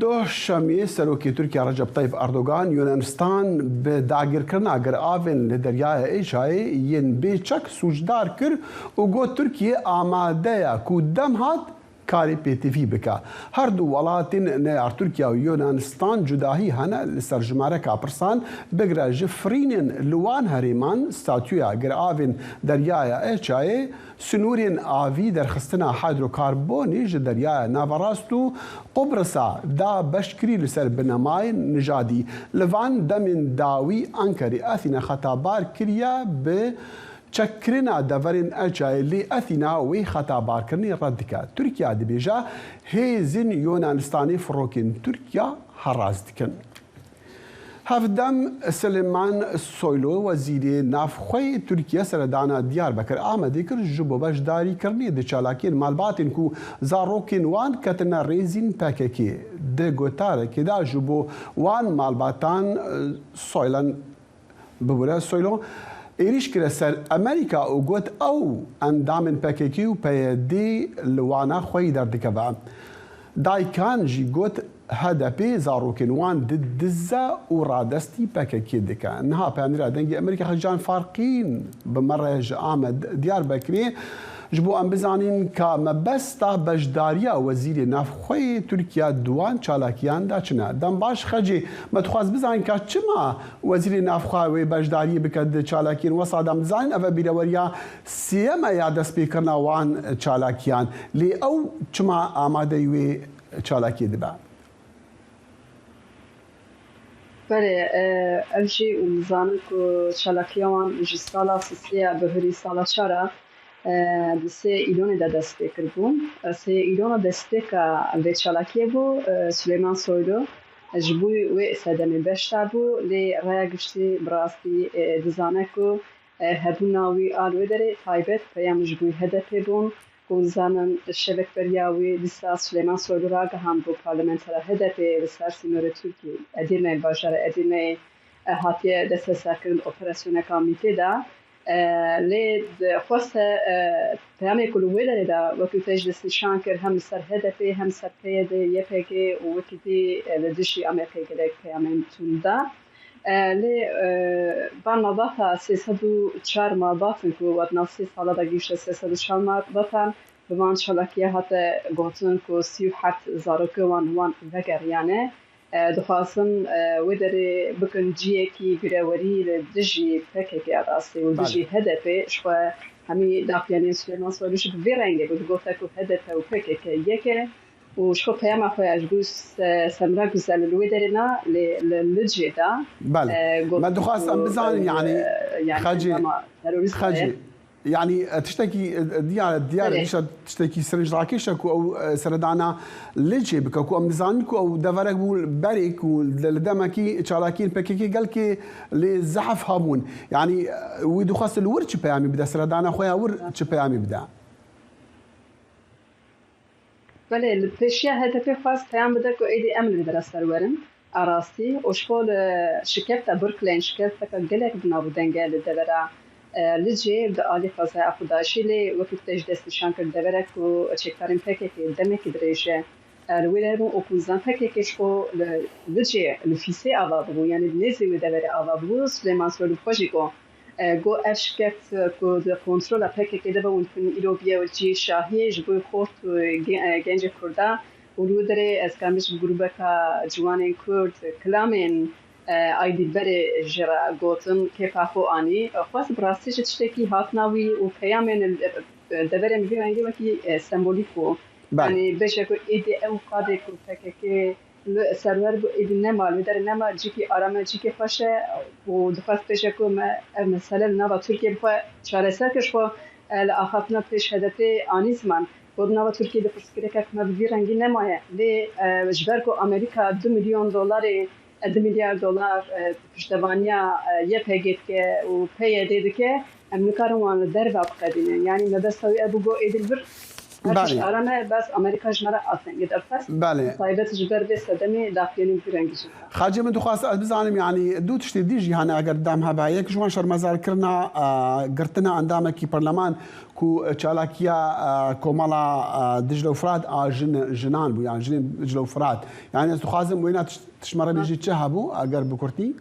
Doh şemiyê serokê Tirkiye Recep Tayyip Erdogan Yunanistan bi dagirkirina giravên li Deryaya Êjayê yên bê çek sûcdar kir û got, Tirkiye amade ye ku dem hat karê pêtivî bike. Her du welatên neyar Tirkiye û Yunanistan cudahî hene li ser jimareka pirsan, bigire ji firînên li wan herêman, statûya giravên Deryaya Êjayê, Sinûrên avî, derxistina hidrokarbonê ji Deryaya Naverast û Qubrisa da beşkirî li ser binemayên nijadî. Li van demên dawî Enkerê Athîna xetabar kiriye bi çekkirina deverên Ecayê, lê Athîna wê xetabarkirinê red dike. Tirkiye dibêje, hêzên Yunanistanê firokên Tirkiye heras dikin. Hevdem Silêman Soylu, Wezîrê Navxweyê Tirkiye, seredana Diyarbekir Amedê kir, ji bo beşdarîkirinê di çalakiyên malbatên ku zarokên wan ketine rêzîn P K K. Di gotarekê de ji bo wan malbatan, Soylan, bibûre, Soylu êrîş kire ser Amerîka û got, ew endamên P K K û P Y D li wana xweyî derdikeve. Daykan jî got, H D P zarokên wan didize û radestî P K K dike. Niha peyamnêra Dengê Amerîka Xecîcan Farqîn bi me re ji Amed Diyarbekirê, ji bo em bizanîn ka mebesta beşdariya Wezîrê Navxweyê Tirkiye di wan çalakiyan de çi ne. Dem baş Xecê, me dixwest bizanîn ka çima Wezîrê Navxwe wê beşdariyê bike di çalakiyên wesa de. Em dizanin ev e bîreweriya sêyem e ya destpêkirina wan çalakiyan. Lê ew çima amadeyî wê çalakiyê dibe? Belê, e, ev jî hûn dizanin ku çalakiya wan ji sala sisê ya bihurî sala çar a, e, di sê Îlonê de dest pê kiribûn. E, sê Îlona destpêka vê çalakiyê bû, e, Silêman Soylu ji bo wê sedemê beşdar bû, lê raya giştî bi rastî, e, dizane ku, e, hebûna wî a li wê derê taybet peyam ji bo H D P bûn. Hûn dizanin şevek beriya wê dîsa Silêman Soylu ragihand bû parlamentera H D P li ser sînorê Tirkiyê, Edirne, bajara Edirneyê, e, hatiye desteserkirin operasyoneka mîtê de. E, lê xweste, e, peyamê ku li wê derê de wekî te jî destnîşan kir, hem li ser H D P, hem li ser P Y D, Y P G û wekî dî, e, li dijî Amerîkayê gelek peyamên tund da. E, lê, e, van malbata sê sed û çar malbat in ku wat nav sê sala de gihîşte sê sed û çar malbatan, bi van çalakiya hate gotin ku sî û heft zarokê wan wan vegeriyane. E, dixwazin, e, wê derê bikin cihekî birewerî li dijî P K K ya rastî û dijî H D P. Ji xwe hemî daxuyaniyên Silêman Soylu jî bi vê rengê bû, digote ku H D P û P K K yek e û ji xwe peyama xwe ya ji bo Se-, Semra Guzel li wê derê na, lê li Licê de, Belê. e, got Me dixwast ku em bizanin, ew, yanî, e, yanî xecê, endama terorîst xecê. e. Yanî, e, tiştekî, e, e, diyar, diyar Belê. tişte-, tiştekî sirinc rakêş e ku ew, e, seredana Licê bike, ku em dizanin ku ew deverek bû berê ku li, li demekî çalakiyên P K K gelkê lê zehf hebûn. Yanî, e, wî dixwest li wir çi peyamî bide, seredana xwe ya wir çi peyamî bide? Belê, li pêşiya H D P xwest peyam bide ku êdî em li vê dera ser werin. A rastî, û ji xwe li şikefta Brooklyn, şikefteke gelek bi nav û deng e li devera, e, Licê di alî xwezaya xwe de jî, lê wekî te jî destnîşan kir, deverek ku çekdarên P K K demekî dirêj e, e, li wê derê bûn û ku zan P K K ji xwe li Licê, li Fîsê ava bûbû, yanî li nêzî wê deverê ava bûbû, Silêman Soylu bi xwe jî got, e, got ev şikeft, e, ku di kontrola P K K de be, hûn dikin îro biye cihê şahiyê ji bo xort û ge-, e, gencê Kurda û li wê derê ez karim bêjim grûbeka ciwanên Kurd, kilamên, e, Aydî Berê jê re gotin, kêfa xwe anî. Xwest bi rastî jî tiştekî hatina wî û peyamên, e, e, deverên bi vî rengî wekî, e, sembolîk bû. Belê. Yanî bêje ku êdî ew qadê ku P K K li serwer bû, êdî nema, li wê derê nema, cîkî aram e, cîkî xweş e û dixwest bêje ku me ev mesele li nava Tirkiyê bi xwe çareser kir, ji xwe, e, li axaftina pêş H D P anî ziman. Got, nava Tirkiyê de pirsgirêkek me bi vî rengî nemaye. Lê, e, ji ber ku Amerîka du milyon dolarê, e, du milyar dolar, e, piştevaniya, e, Y P G dike û P Y D dike, em nikarin wan li derve biqedînin. Yanî mebesta wî ev bû, got, êdî li vir her tişt Belê. aram e, bes Amerîka ji me re astengî derxist. Belê. Bi taybet ji ber vê sedemê daxuyanî vî rengî jî. Xacê, min dixwast ez bizanim, yanî du tiştê dî jî hene eger dem hebe. Yek ji wan şermezarkirina, e, girtina endamekî parleman ku çalakiya, e, komala, e, Dicle û Firat a jin, jinan bû, yanî jinên Dicle û Firat. Yanî ez dixwazim wêna tiş-, tişt me re bêjî çi hebû, eger bi kurtî?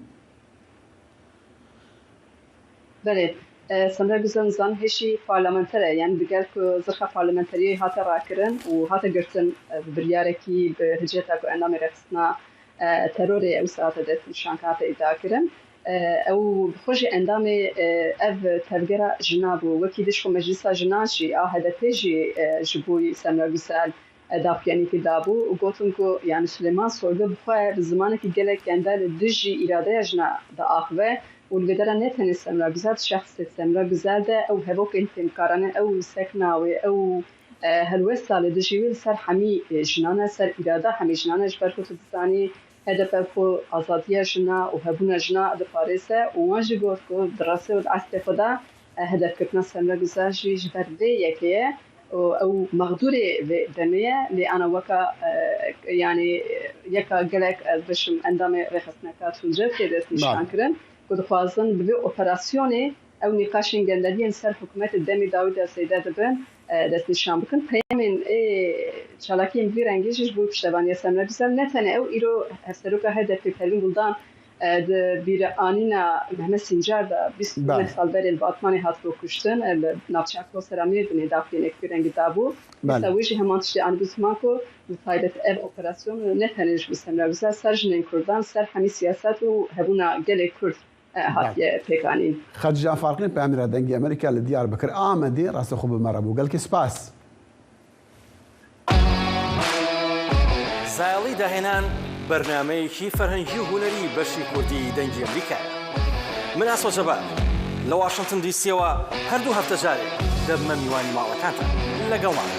Belê, e, Semra Guzel zanibêjî parlamenter e, yanî digel ku zirxa parlamenteriyê hate rakirin û hate girtin, e, bi biryarekî, bi hiceta ku endamê rêxistina, e, terorê ew saete destnîşan hate îdia kirin. E, ew bi xwe jî endamê, e, ev tevgera jina bû. Wekî dî ji xwe Meclisa Jinan jî a H D P jî, e, ji bo Semra Guzel, e, daxuyanîkî dabû û gotin ku, yanî Silêman Soylu bi xwe bi zimanekî gelek gende li dijî îradeya jina diaxive û li vê dera ne tenê Semra Guzel, şexsê Semra Guzel de ew hevokên fêmkarane, ew sekna wê, ew, e, helwesta li dijî wê li ser hemî, e, jinan e, ser îrada hemî jinan e, ji ber ku tu dizanî H D P xwe azadiya jina û hebûna jina diparêze û wan jî got ku di rastî û di eslê xwe de, e, hedefgirtina Semra Guzel jî ji ber vê yekê ye û ew mexdûrê vê demê ye, lê ana weka, e, yanî yeka gelek, ez bêjim, endamê rêxistineka Tuncel tê destnîşan Belê. kirin ku dixwazin bi vê operasyonê ew nîqaşên genderiyên ser hikûmetê demê dawî de zêde dibin, e, destnîşan bikin. Peyamên ê çalakiyên vî rengî jî ji bo piştevaniya Semra Guzel ne tenê ew, îro hevseroka H D P Pervîn Buldan, e, di bîranîna Mehmet Sincar de bîst û neh Belê. sal berê li Batmanê hatibû kuştin, e, li navçeya Kosera Mêrdînê daxuyaniyek vî rengî dabû. Dîsa Belê. wê jî heman tiştê anîbû ziman ku bi taybet ev operasyon ne tenê ji bo Semra Guzel, ser jinên Kurdan, ser hemî siyaset û hebûna gelê Kurd, e, hatiye Belê. pêkanîn. Xedîca Farqîn, peyamnêra Dengê Amerîka li Diyarbekir Amedê, rastî xwe bi me re bû. Gelkî spas. زایەڵی داهێنان بەرنامەیەکی فەرهەنگی و هونەری بەشی کوردی دەنگی ئەمریکایە. من ئاسۆ جەبار لە واشنگتن دیسیەوە هەردوو هەفتە جارێک دەبمە میوانی ماڵەکانتان. لەگەڵمان.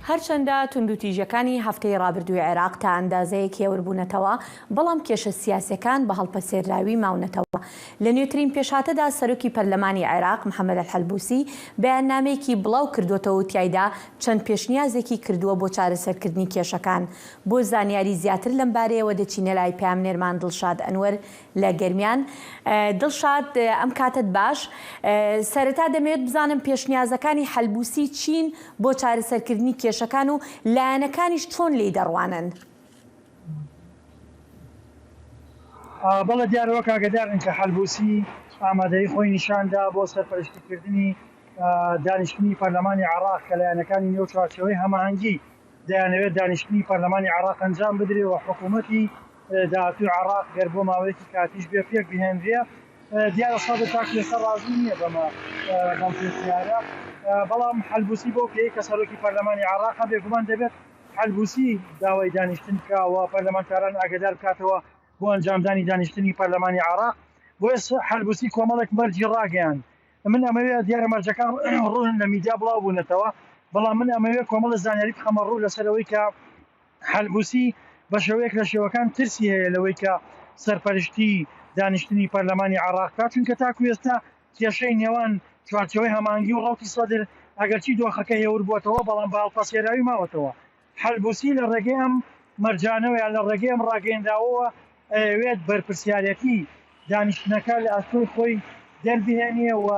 هەرچەندە توندوتیژیەکانی هەفتەی ڕابردووی عێراق تا ئەندازەیەک هێوربوونەتەوە، بەڵام کێشە سیاسیەکان بە هەڵپەسێراوی ماونەتەوە. لە نوێترین پێشهاتەدا سەرۆکی پەرلەمانی عێراق محەممەد ئەلحەلبوسی بەیاننامەیەکی بڵاو کردوتەوە و تیایدا چەند پێشنیازێکی کردووە بۆ چارەسەرکردنی کێشەکان. بۆ زانیاری زیاتر لەم بارەیەوە دەچینە لای پامنێرمان دڵشاد ئەنوەر لە گەرمیان. دڵشاد، ئەم کاتت باش. سەرەتا دەمەوێت بزانم پێشنیازەکانی حەلبوسی چین بۆ چارەسەرکردنی کێشەکان و لایەنەکانیش چۆن لێی دەڕوانن؟ بەڵێ، دیارەوە کاگەدارن کە حەلبوسی ئامادەی خۆی نیشاندا بۆ سەرپەرشتیکردنی دانیشتنی پەرلەمانی عێراق کە لایەنەکانی نێو چوارچێوەی هەماهەنگی دەیانەوێت دانیشتنی پەرلەمانی عێراق ئەنجام بدرێت و حکوومەتی داهاتووی عێراق گەر بۆ ماوەیەکی کاتیش بێ پێک بهێنرێ. دیارە سەدر تاکو ئێستا ڕازی نییە بەمە بەم پێشنیارە. بەڵام حەلبوسی بەو پێی کە سەرۆکی پەرلەمانی عێراق بێگومان دەبێت حەلبوسی داوای دانیشتن بکا و پەرلەمانتاران ئاگادار بکاتەوە بۆ ئەنجامدانی دانیشتنی پەرلەمانی عێراق. بۆیە حەلبوسی کۆمەڵێک مەرجی ڕاگەیاند. من ئەمەوێ دیارە مەرجەکان ڕوون لە میدیا بڵاو بوونەتەوە، بەڵام من ئەمەوێ کۆمەڵە زانیاری بخەمە ڕوو لەسەر ئەوەی کە حەلبوسی بە شێوەیەک لە شێوەکان ترسی هەیە لەوەی کە سەرپەرشتی دانیشتنی پەرلەمانی عێراق بکات، چونکە تاکو ئێستا کێشەی نێوان چوارچێوەی هەماهەنگی و ڕەوتی سەدر ئەگەرچی دۆخەکە هێور بووەتەوە، بەڵام بە هەڵپەسێراوی ماوەتەوە. حەلبوسی لە ڕێگەی ئەم مەرجانەوە یان لە ڕێگەی ئەم ڕاگەیەندراوەوە ئەیەوێت بەرپرسیارەتی دانیشتنەکە لە ئەستۆی خۆی دەربهێنێ و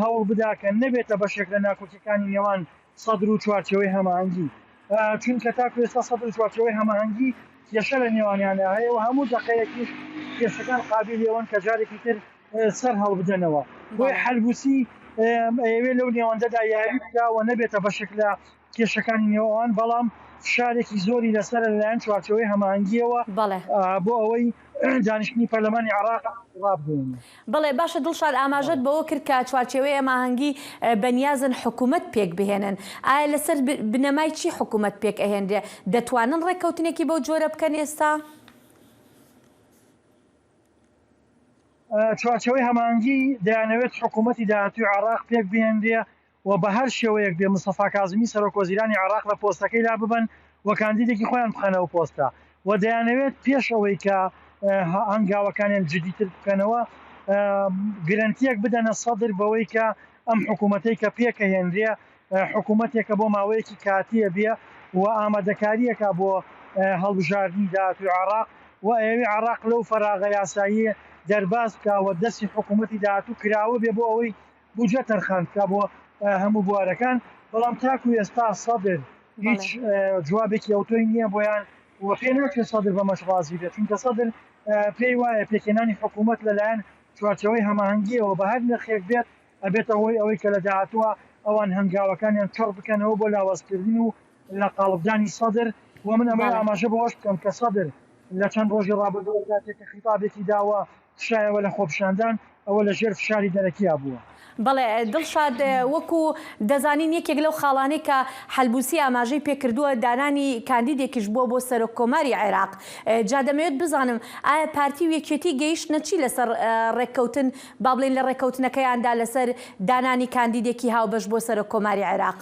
هەوڵ بدا کە نەبێتە بەشێک لە ناکۆکیەکانی نێوان سەدر و چوارچێوەی هەماهەنگی. چونکە تاکو ئێستا سەدر و چوارچێوەی هەماهەنگی کێشە لە نێوانیانە هەیە و هەموو دەقەیەکیش کێشەکان قابیلی ئەوەن کە جارێکی تر سەر هەڵبدەنەوە. بۆیە حەلبوسی ئەیەوێ لەو نێوەندەدا یاری بکا و نەبێتە بەشێک لە کێشەکانی نێوەوان، بەڵام فشارێکی زۆری لەسەر لەلایەن چوارچێوەی هەماهەنگیەوە بۆ ئەوەی دانیشتنی پەرلەمانی عێراق ڕابگەیەنێ. بەڵێ، باشە دڵشاد، ئاماژەت بەوە کرد کە چوارچێوەی هەماهەنگی بەنیازن حکوومەت پێک بهێنن. ئایا لەسەر بنەمای چی حکوومەت پێک ئەهێنرێ؟ دەتوانن ڕێککەوتنێکی بەو جۆرە بکەن ئێستا؟ چوارچێوەی هەماهەنگی دەیانەوێت حکوومەتی داهاتووی عێراق پێک بهێنرێ و بە هەر شێوەیەک بێ مستەفا کازمی سەرۆک وەزیرانی عێراق لە پۆستەکەی لا ببەن و کاندیدێکی خۆیان بخەنەوە پۆستە و دەیانەوێت پێش ئەوەی کە هەنگاوەکانیان جدیتر بکەنەوە گرنتیەک بدەنە سەدر بەوەی کە ئەم حکوومەتەی کە پێکەهێنرێ حکوومەتێکە بۆ ماوەیەکی کاتیە بێ و ئامادەکاریەکە بۆ هەڵبژاردنی داهاتووی عێراق و ئەوێ عێراق لەو فەراغە یاسایی دەرباز بکا و دەستی حکوومەتی داهاتوو کراوە بێ بۆ ئەوەی بودجە تەرخان بکا بۆ هەموو بوارەکان. بەڵام تاکو ئێستا سەدر هیچ جوابێکی ئەوتۆی نییە بۆیان و پێ ناچێت سەدر بەمەش ڕازی بێت، چونکە سەدر پێی وایە پێکهێنانی حکوومەت لەلایەن چوارچێوەی هەماهەنگیەوە بە هەر نرخێک بێت ئەبێتە هۆی ئەوەی کە لە داهاتووە ئەوان هەنگاوەکانیان چڕ بکەنەوە بۆ لاوازکردن و لە قاڵبدانی سەدر. و من ئەمەی ئاماژە بەوەش بکەم کە سەدر لە چەند ڕۆژی ڕابردووە کاتێک کە خیتابێکی داوە کشایەوە لە خۆپیشاندان، ئەوە لە ژێر فشاری دەرەکیا بووە. بەڵێ دڵشاد، وەکو دەزانین یەکێک لەو خاڵانەی کە حەلبوسی ئاماژەی پێکردووە دانانی کاندیدێکیش بووە بۆ سەرۆک کۆماری عێراق. جا دەمەوێت بزانم ئایا پارتی و یەکێتی گەیشتنە چی لەسەر ڕێککەوتن، با بڵێن لە ڕێککەوتنەکەیاندا لەسەر دانانی کاندیدێکی هاوبەش بۆ سەرۆک کۆماری عێراق؟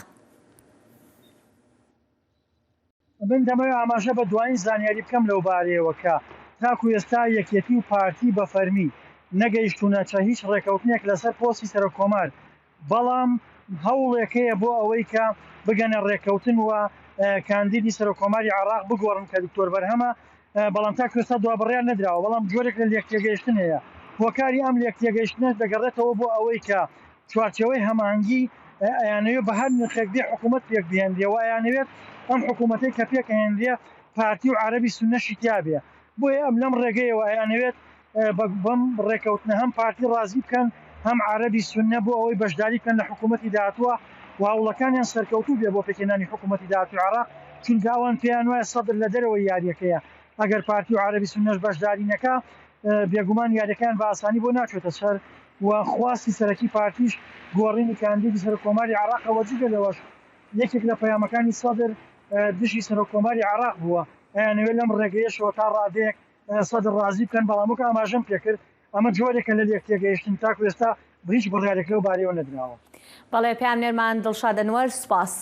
من دەمەوێت ئاماژە بە دوایین زانیاری بکەم لەو بارەیەوە کە تاکو ئێستا یەکێتی و پارتی بە فەرمی نەگەیشتوونە چە هیچ ڕێکەوتنێک لەسەر پۆستی سەرۆک کۆمار، بەڵام هەوڵێک هەیە بۆ ئەوەی کە بگەنە ڕێکەوتن و کاندیدی سەرۆک کۆماری عێراق بگۆڕن کە دکتۆر بەرهەمە. بەڵام تاکو ئێستا دوا بڕیار نەدراوە، بەڵام جۆرێک لە لێک تێگەیشتن هەیە. هۆکاری ئەم لێک تێگەیشتنە دەگەڕێتەوە بۆ ئەوەی کە چوارچێوەی هەماهەنگی ئەیانەوێت بە هەر نرخێک بێ حکوومەت پێک بهێنرێ و ئەیانەوێت ئەم حکوومەتەی کە پێک ئەهێنرێ پارتی و عەرەبی سوننەشی تیا بێ. بۆیە ئەم لەم ڕێگەیەوە ئەیانەوێت بەم ڕێکەوتنە هەم پارتی ڕازی بکەن، هەم عەرەبی سوننە بۆ ئەوەی بەشداری بکەن لە حکوومەتی داهاتووە و هەوڵەکانیان سەرکەوتوو بێ بۆ پێکهێنانی حکوومەتی داهاتووی عێراق، چونکە ئەوان پێیان وایە سەدر لە دەرەوەی یاریەکەیە. ئەگەر پارتی و عەرەبی سوننەش بەشداری نەکا، بێگومان یاریەکەیان بە ئاسانی بۆ ناچێتە سەر و خواستی سەرەکی پارتیش گۆڕینی کاندیدی سەرۆک کۆماری عێراقە و جگە لەوەش یەکێک لە پەیامەکانی سەدر دژی سەرۆک کۆماری عێراق بووە. ئەیانەوێت لەم ڕێگەیەشەوە تا ڕادەیەک سەدر ڕازی بکەن، بەڵام وەک ئاماژەم پێکرد ئەمە جۆرێکە لە لێک تێگەیشتن، تاکو ئێستا هیچ بڕیارێک لەو بارەیەوە نەدراوە. بەڵێ پەیامنێرمان دڵشاد ئەنوەر، سوپاس.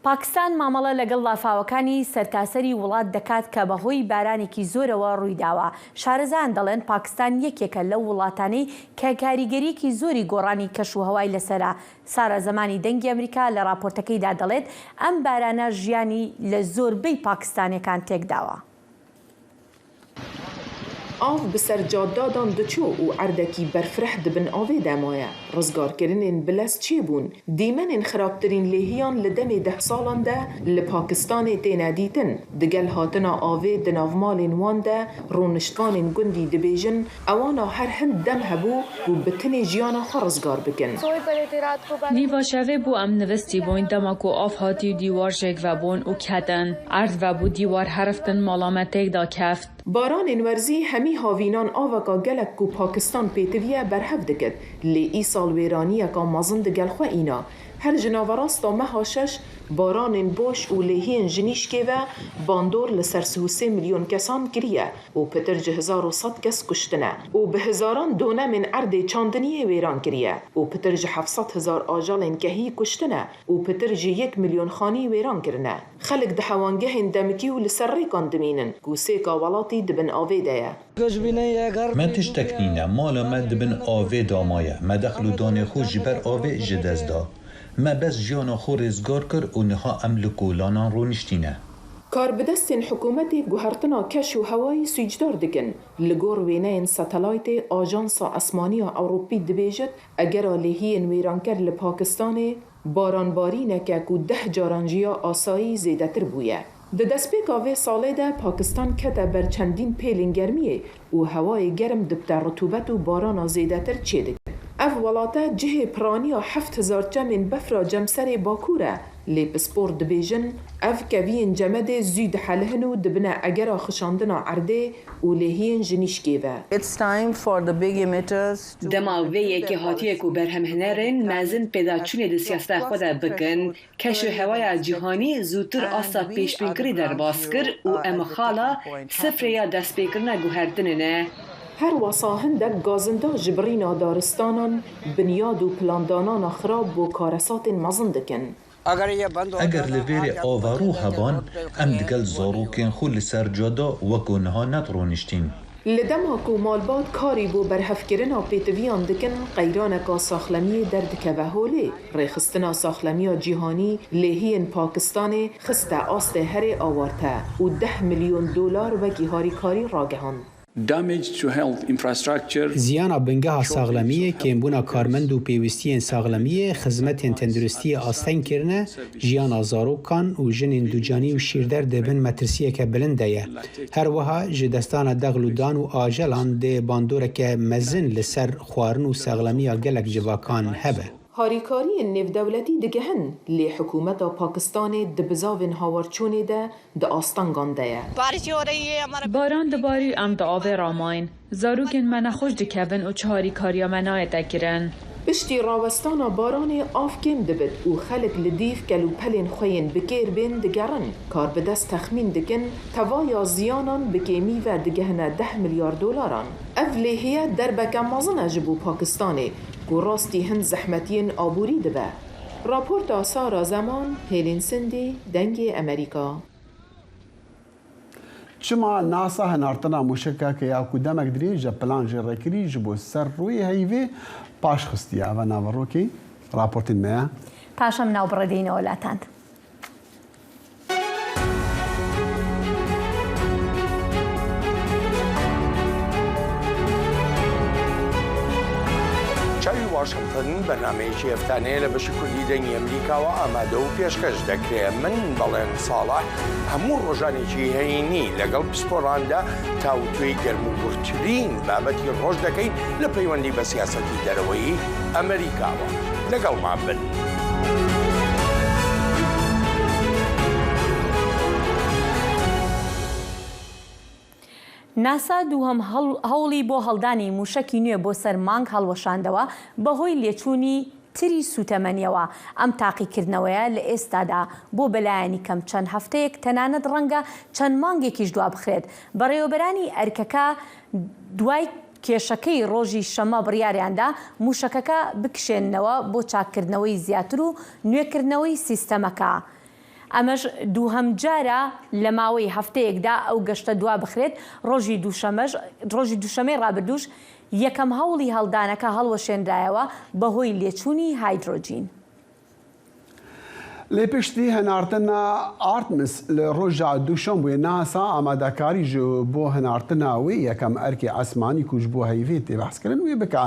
پاکستان مامەڵە لەگەڵ لافاوەکانی سەرتاسەری وڵات دەکات کە بەهۆی بارانێکی زۆرەوە ڕوویداوە. شارەزایان دەڵێن پاکستان یەکێکە لەو وڵاتانەی کە کاریگەریەکی زۆری گۆڕانی کەش و هەوای لەسەرە. سارا زەمانی دەنگی ئەمریکا لە راپۆرتەکەیدا دەڵێت ئەم بارانە ژیانی لە زۆربەی پاکستانیەکان تێکداوە. Av bi ser caddadan diçû û erdekî berfireh di bin avê de maye. Rizgarkirinên bi lez çêbûn. Dîmenên xirabtirîn lêhiyan li demê deh salan de li Pakistanê têne dîtin. Digel hatina avê di nav malên wan de rûniştvanên gundî dibêjin, ewana her hin dem hebû ku bi tinê jiyana xwe rizgar bikin. Nîva şevê bû em nivistî bûyn, dema ku av hatî û dîwar jêk vebûn û ketin. Erd vebû dîwar heriftin, mala me têk da keft. Baranên werzî hemî havînan aveka gelek ku Pakistan pêtiviye berhev dikit, lê îsal wêraniyeka mezin digel xwe îna. Her ji naverasta meha şeş baranên boş û lêhiyên ji nîşkê ve bandor li ser sih û sê milyon kesan kiriye û pitir ji hezar û sed kes kuştine û bi hezaran donemên erdê çandiniyê wêran kiriye û pitir ji heft sed hezar ajalên kehî kuştine û pitir ji yek milyon xanî wêran kirine. Xelk di hewangehên demikî û li ser rêkan dimînin ku sêka welatî di bin avê de ye. Me tiştek nîne, mala me di bin avê de maye, me dexl û danê xwe ji ber avê ji dest da. Me bes jiyana xwe rêzgar kir û niha em li kolanan rûniştîne. Karbidestên hikûmetê guhertina keş û hewayî sûcdar dikin. Li gor wêneyên satelaytê, Ajansa Esmaniya Ewropî dibêjit, egera lêhiyên wêranker li Pakistanê, baranbarîneke ku deh caran ji ya asayî zêdetir bûye. Di destpêka vê salê de Pakistan kete ber çendîn pêlên germiyê û hewayê germ dibte, rutûbet û barana zêdetir çêdikin. Ev welate cihê piraniya heft hezar çemên befra cemserê Bakur e, lê pispor dibêjin, ev keviyên cemedê zû dihelihin û dibine egera xişandina erdê û lêhiyên ji nîşkê ve. It's time for the big emitters to Dema vê yekê hatiye ku berhemhinerên mezin pêdaçûnê di siyaseta xwe de bikin, keş û hewaya cîhanî zûtir asta pêşbînkirî derbas kir û em xala sifrê ya destpêkirina guhertinê ne. Her wesa hindek gazinda ji birîna daristanan, binyad û plandanana xirab bo karesatên mezin dikin. Eger li vêrê ava rû heban, em digel zarokên xwe li ser cada weko niha nedroniştîn. Li dema ku malbat karî bo berhevkirina pêtiviyan dikin, qeyraneka saxlemiyê derdikeve holê. Rêxistina Saxlemiya Cîhanî lêhiyên Pakistanê xiste astê herê awarte û deh milyon dolar wekî harîkarî ragihand. Damage to health infrastructure. Ziyana bingeha saxlemiyê, kêmbûna karmend û pêwîstiyên saxlemiyê, xizmetên tenduristiyê asteng kirine, jiyana zarokan û jinên ducanî û şîrder di bin metirsiyeke bilind de ye. Her wiha ji destana dexl û dan û ajelan dê bandoreke mezin li ser xwarin û saxlemiya gelek civakan hebe. Harîkariyên nêvdewletî digehin, lê hikûmeta Pakistanê di bizavên hawarçûnê de di astengan de ye. Baran dibarî û em di avê ramayîn. Zarokên me nexweş dikevin û çi harîkariya me nayête kirin. Piştî rawestana baranê av kêm dibit û xelk li dîv kelûpelên xwe yên bi kêr bên digerin. Karbidest texmîn dikin, tevaya ziyanan bi kêmî ve digehine deh milyar dolaran. Ev lêhiye derbeke mezin e ji bo Pakistanê, ku rastî hin zehmetiyên aborî dibe. Raporta Sara Zeman, Hêlîn Sindî, Dengê Emerîka. Çima NASA hinartina mûşekeke ya ku demek dirêj e plan jê rêkirî ji bo ser rûyê heyvê paş xistiye? Eva naverokê raportên me ye. پاشە مناو بڕێدەینەوە لاتان. چاوی واشنگتن، بەرنامەیەکی هەفتانەیە لە بەشی کوردی دەنگی ئەمریکاوە ئامادە و پێشکەش دەکرێت. من بەڵێن ساڵح هەموو ڕۆژانێکی هەینی لەگەڵ پسپۆراندا تاوتوێی گەرموگوڕترین بابەتی ڕۆژ دەکەین لە پەیوەندی بە سیاسەتی دەرەوەی ئەمریکاوە. لەگەڵمان بن. ناسا دووهەم هەڵ-، هەوڵی بۆ هەڵدانی موشەکی نوێ بۆ سەر مانگ هەڵوەشاندەوە بەهۆی لێچوونی تری سوتەمەنیەوە. ئەم تاقیکردنەوەیە لە ئێستادا بۆ بەلایەنی کەم چەند هەفتەیەک، تەنانەت ڕەنگە چەند مانگێکیش دوا بخرێت. بەڕێوەبەرانی ئەرکەکە دوای کێشەکەی ڕۆژی شەممە بڕیاریاندا موشەکەکە بکشێننەوە بۆ چاککردنەوەی زیاتر و نوێکردنەوەی سیستەمەکە. ئەمەش دووهەم جارە لە ماوەی هەفتەیەکدا ئەو گەشتە دوا بخرێت. ڕۆژی دووشەمەش، ڕۆژی دووشەمەی ڕابردووش یەکەم هەوڵی هەڵدانەکە هەڵوەشێنرایەوە بەهۆی لێچوونی هایدرۆجین. لێ پشتی هەنارتنا ئارتمس لە ڕۆژا دووشەمبووێ ناسا ئامادەکاری ji بۆ هەنارتنا wê یەکەم ئەرکێ ئاسمانی کوژ بۆ هەیڤێ تێ بەحسکردن wê بکە.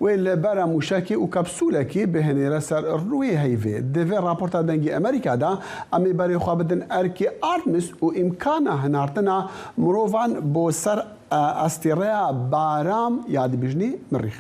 Wê li bera mûşekê û kapsûlekê bihênêre ser rûyê heyvê. Di vê raporta Dengê Amerîka de em ê berê xwe bidin erkê Artemis û îmkana hinartina mirovan bo ser, e, astêreya Baram ya dibêjinê Mirîx.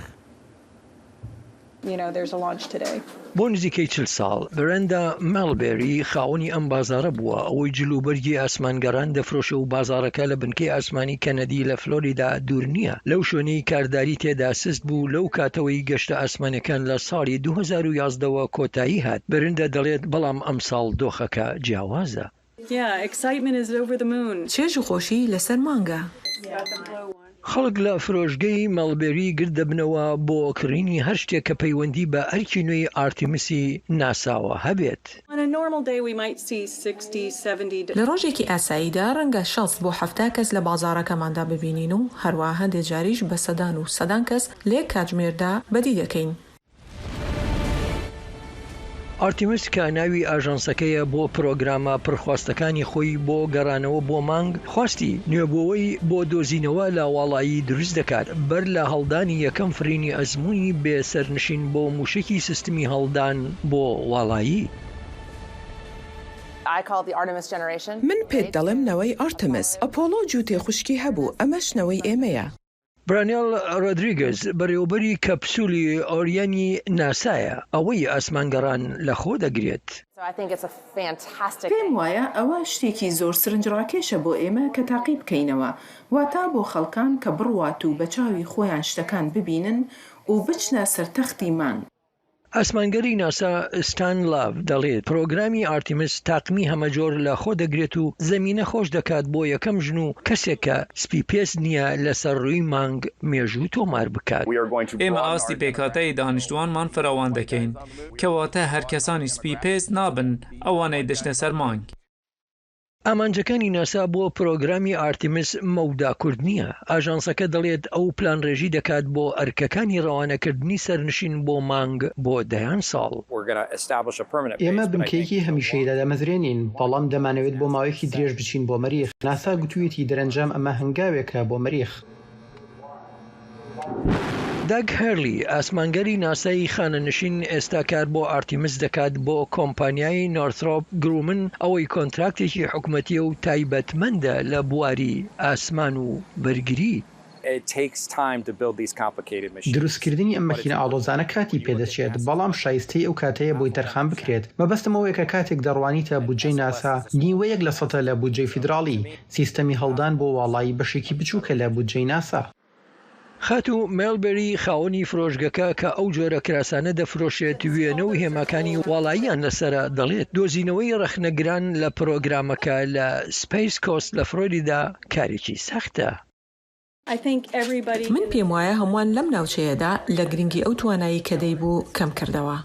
You know, there's a launch today. بۆ نزیکەی چل ساڵ، برێندا مەڵبێری خاوەنی ئەم بازاڕە بووە، ئەوەی جل و بەرگی ئاسمانگەڕان دەفرۆشێ و بازاڕەکە لە بنکەی ئاسمانی کەنەدی لە فلۆریدا دوور نییە. لەو شوێنەی کارداری تێدا سست بوو، لەو کاتەوەی گەشتە ئاسمانیەکان لە ساڵی دوو هەزار و یازدە وە کۆتایی هات. برێندا دەڵێت، بەڵام ئەمساڵ دۆخەکە جیاوازە. Yeah, excitement is over the moon. چێژ و خۆشی لەسەر مانگە. خەڵک لە فرۆشگەی مەڵبێری گرد دەبنەوە بۆ کڕینی هەر شتێک کە پەیوەندی بە ئەرکی نوێی ئارتیمسی ناساوە هەبێت. On a normal day, we might see sixty, seventy. لە ڕۆژێکی ئاساییدا ڕەنگە شەست بۆ حەفتا کەس لە بازاڕەکەماندا ببینین و هەروەها هەندێک جاریش بە سەدان و سەدان کەس لێک کاتژمێردا بەدی دەکەین. ئارتیمس کە ناوی ئاژانسەکەیە بۆ پرۆگرامە پڕخواستەکانی خۆی بۆ گەڕانەوە بۆ مانگ، خواستی نوێبووەوەی بۆ دۆزینەوە لە واڵایی دروست دەکات، بەر لە هەڵدانی یەکەم فرینی ئەزموونی بێ سەرنشین بۆ موشکی سیستمی هەڵدان بۆ واڵایی. I call it the Artemis generation. من پێت دەڵێم نەوەی ئارتمس. ئەپۆڵۆ جووتێ خوشکی هەبوو، ئەمەش نەوەی ئێمەیە. برانێل ڕۆدریگز، بەڕێوەبەری کەپسولی ئۆریانی ناسایە، ئەوەی ئاسمانگەڕان لە خۆ دەگرێت. So I think it's a fantastic پێم thing. وایە ئەوە شتێکی زۆر سرنجڕاکێشە بۆ ئێمە کە تاقی بکەینەوە، واتا بۆ خەڵکان کە بڕوات و بە چاوی خۆیان شتەکان ببینن و بچنە سەر تەختی مانگ. ئاسمانگەری ناسا ستان لاڤ دەڵێت، پرۆگرامی ئارتیمس تاقمی هەمەجۆر لە خۆ دەگرێت و زەمینە خۆش دەکات بۆ یەکەم ژن و کەسێک کە سپی پێست نییە لەسەر ڕووی مانگ مێژوو تۆمار بکات. ئێمە ئاستی پێکهاتەی دانیشتوانمان فراوان دەکەین، کەواتە هەر کەسانی سپی پێست نابن ئەوانەی دەچنە سەر مانگ. ئامانجەکانی ناسا بۆ پرۆگرامی ئارتیمس مەوداکورد نییە. ئاژانسەکە دەڵێت ئەو پلانڕێژی دەکات بۆ ئەرکەکانی ڕەوانەکردنی سەرنشین بۆ مانگ بۆ دەیان ساڵ. ئێمە بنکەیەکی هەمیشەیی دادەمەزرێنین، بەڵام دەمانەوێت بۆ ماوەیەکی درێژ بچین بۆ مەریخ. ناسا گوتوویەتی دەرەنجام ئەمە هەنگاوێکە بۆ مەریخ. داگ هەرلی، ئاسمانگەری ناسای خانەنشین، ئێستا کار بۆ ئارتیمس دەکات بۆ کۆمپانیای نۆرترۆپ گرومن، ئەوەی کۆنتراکتێکی حکومەتیە و تایبەتمەندە لە بواری ئاسمان و بەرگری. دروستکردنی ئەم مەکینە ئاڵۆزانە کاتی پێدەچێت، بەڵام شایستەی ئەو کاتەیە بۆی تەرخان بکرێت. مەبەستم ئەوەیە کە کاتێک دەڕوانیتە بودجەی ناسا، نیوەیەک لە سەدە لە بودجەی فیدراڵی، سیستەمی هەڵدان بۆ واڵایی بەشێکی بچووکە لە بودجەی ناسا. خاتوو مێلبێری، خاوەنی فرۆشگەکە کە ئەو جۆرە کراسانە دەفرۆشێت، وێنە و هێماکانی واڵاییان لەسەرە، دەڵێت دۆزینەوەی ڕەخنەگران لە پرۆگرامەکە لە سپەیس کۆست لە فلۆریدا کارێکی سەختە. من پێم وایە هەمووان لەم ناوچەیەدا لە گرنگی ئەو توانایی کە دەیبوو کەم کردەوە.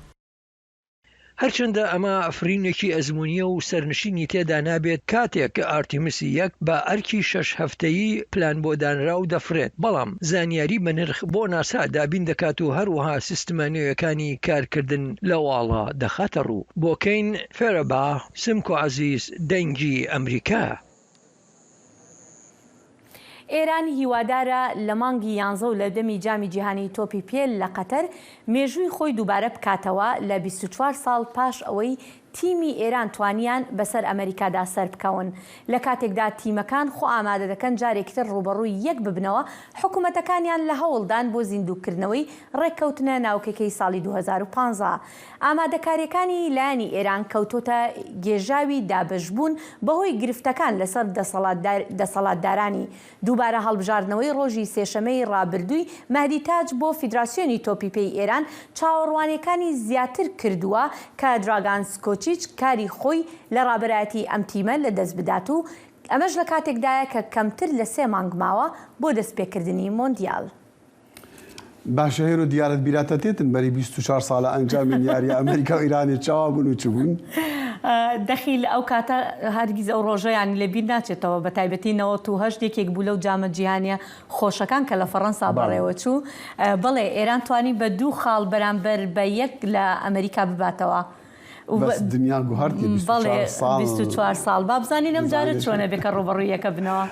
هەرچەندە ئەمە فرینێکی ئەزموونییە و سەرنشینی تێدا نابێت، کاتێک ئارتیمسی یەک بە ئەرکی شەش هەفتەیی پلان بۆ دانراو دەفرێت، بەڵام زانیاری بەنرخ بۆ ناسا دابین دەکات و هەروەها سیستمە نوێیەکانی کارکردن لە واڵا دەخاتە ڕوو. بۆ کەین فێرەبا، سمکۆ عەزیز، دەنگی ئەمریکا. ئێران هیوادارە لە مانگی یانزە و لە دەمی جامی جیهانی تۆپی پێ لە قەتەر مێژووی خۆی دووبارە بکاتەوە لە بیست و چوار ساڵ پاش ئەوەی تیمی ئێران توانیان بەسەر ئەمریکادا سەر بکەون، لە کاتێکدا تیمەکان خۆ ئامادە دەکەن جارێکتر ڕوبەڕووی یەک ببنەوە. حکوومەتەکانیان لە هەوڵدان بۆ زیندووکردنەوەی ڕێککەوتنە ناوکەکەی ساڵی دوو هەزار و پانزە. ئامادەکاریەکانی لایەنی ئێران کەوتۆتە گێژاوی دابەشبوون بەهۆی گرفتەکان لەسەر دەسەڵاتدار-، دەسەڵاتدارانی. دووبارە هەڵبژاردنەوەی ڕۆژی سێشەمەی ڕابردووی مەهدی تاج بۆ فیدراسیۆنی تۆپی پێی ئێران چاوەڕوانیەکانی زیاتر کردووە کە دراگان سکۆچیچ کاری خۆی لە ڕابەرایەتی ئەم تیمە لە دەست بدات و ئەمەش لە کاتێکدایە کە کەمتر لە سێ مانگ ماوە بۆ دەستپێکردنی مۆندیال. باشە هێرۆ دیارت بیراتە تێتن بەری بیست و چوار ساڵە ئەنجامین یاری ئەمریکا و ئیرانی چاوا بوون و چ بوون؟ دەخیل ئەو کاتە هەرگیز ئەو ڕۆژە یانی لە بیر ناچێتەوە، بە تایبەتی نەوەت و هەشت یەکێک بوو لەو جامە جیهانیە خۆشەکان کە لە فەڕەنسا بەڵێ. بەڕێوە چوو. بەڵێ، ئێران توانی بە دوو خاڵ بەرامبەر بە یەک لە ئەمریکا بباتەوە. و بەس بە- دنیا گوهرتی بەڵێ، بیست و چوار ساڵ. بیست و چوار ساڵ. با بزانین ئەم جارە بزانین چۆنە بێکە ڕوبەڕووی یەکە بنەوە.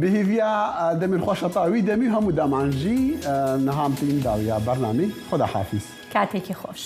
بهیویا، ئە، دەمێن خۆش هەتا وی دەمی هەموو دەمانژی، ئە، نەهام تین داویا بەرنامی. خدا حافظ. کاتێکی خۆش.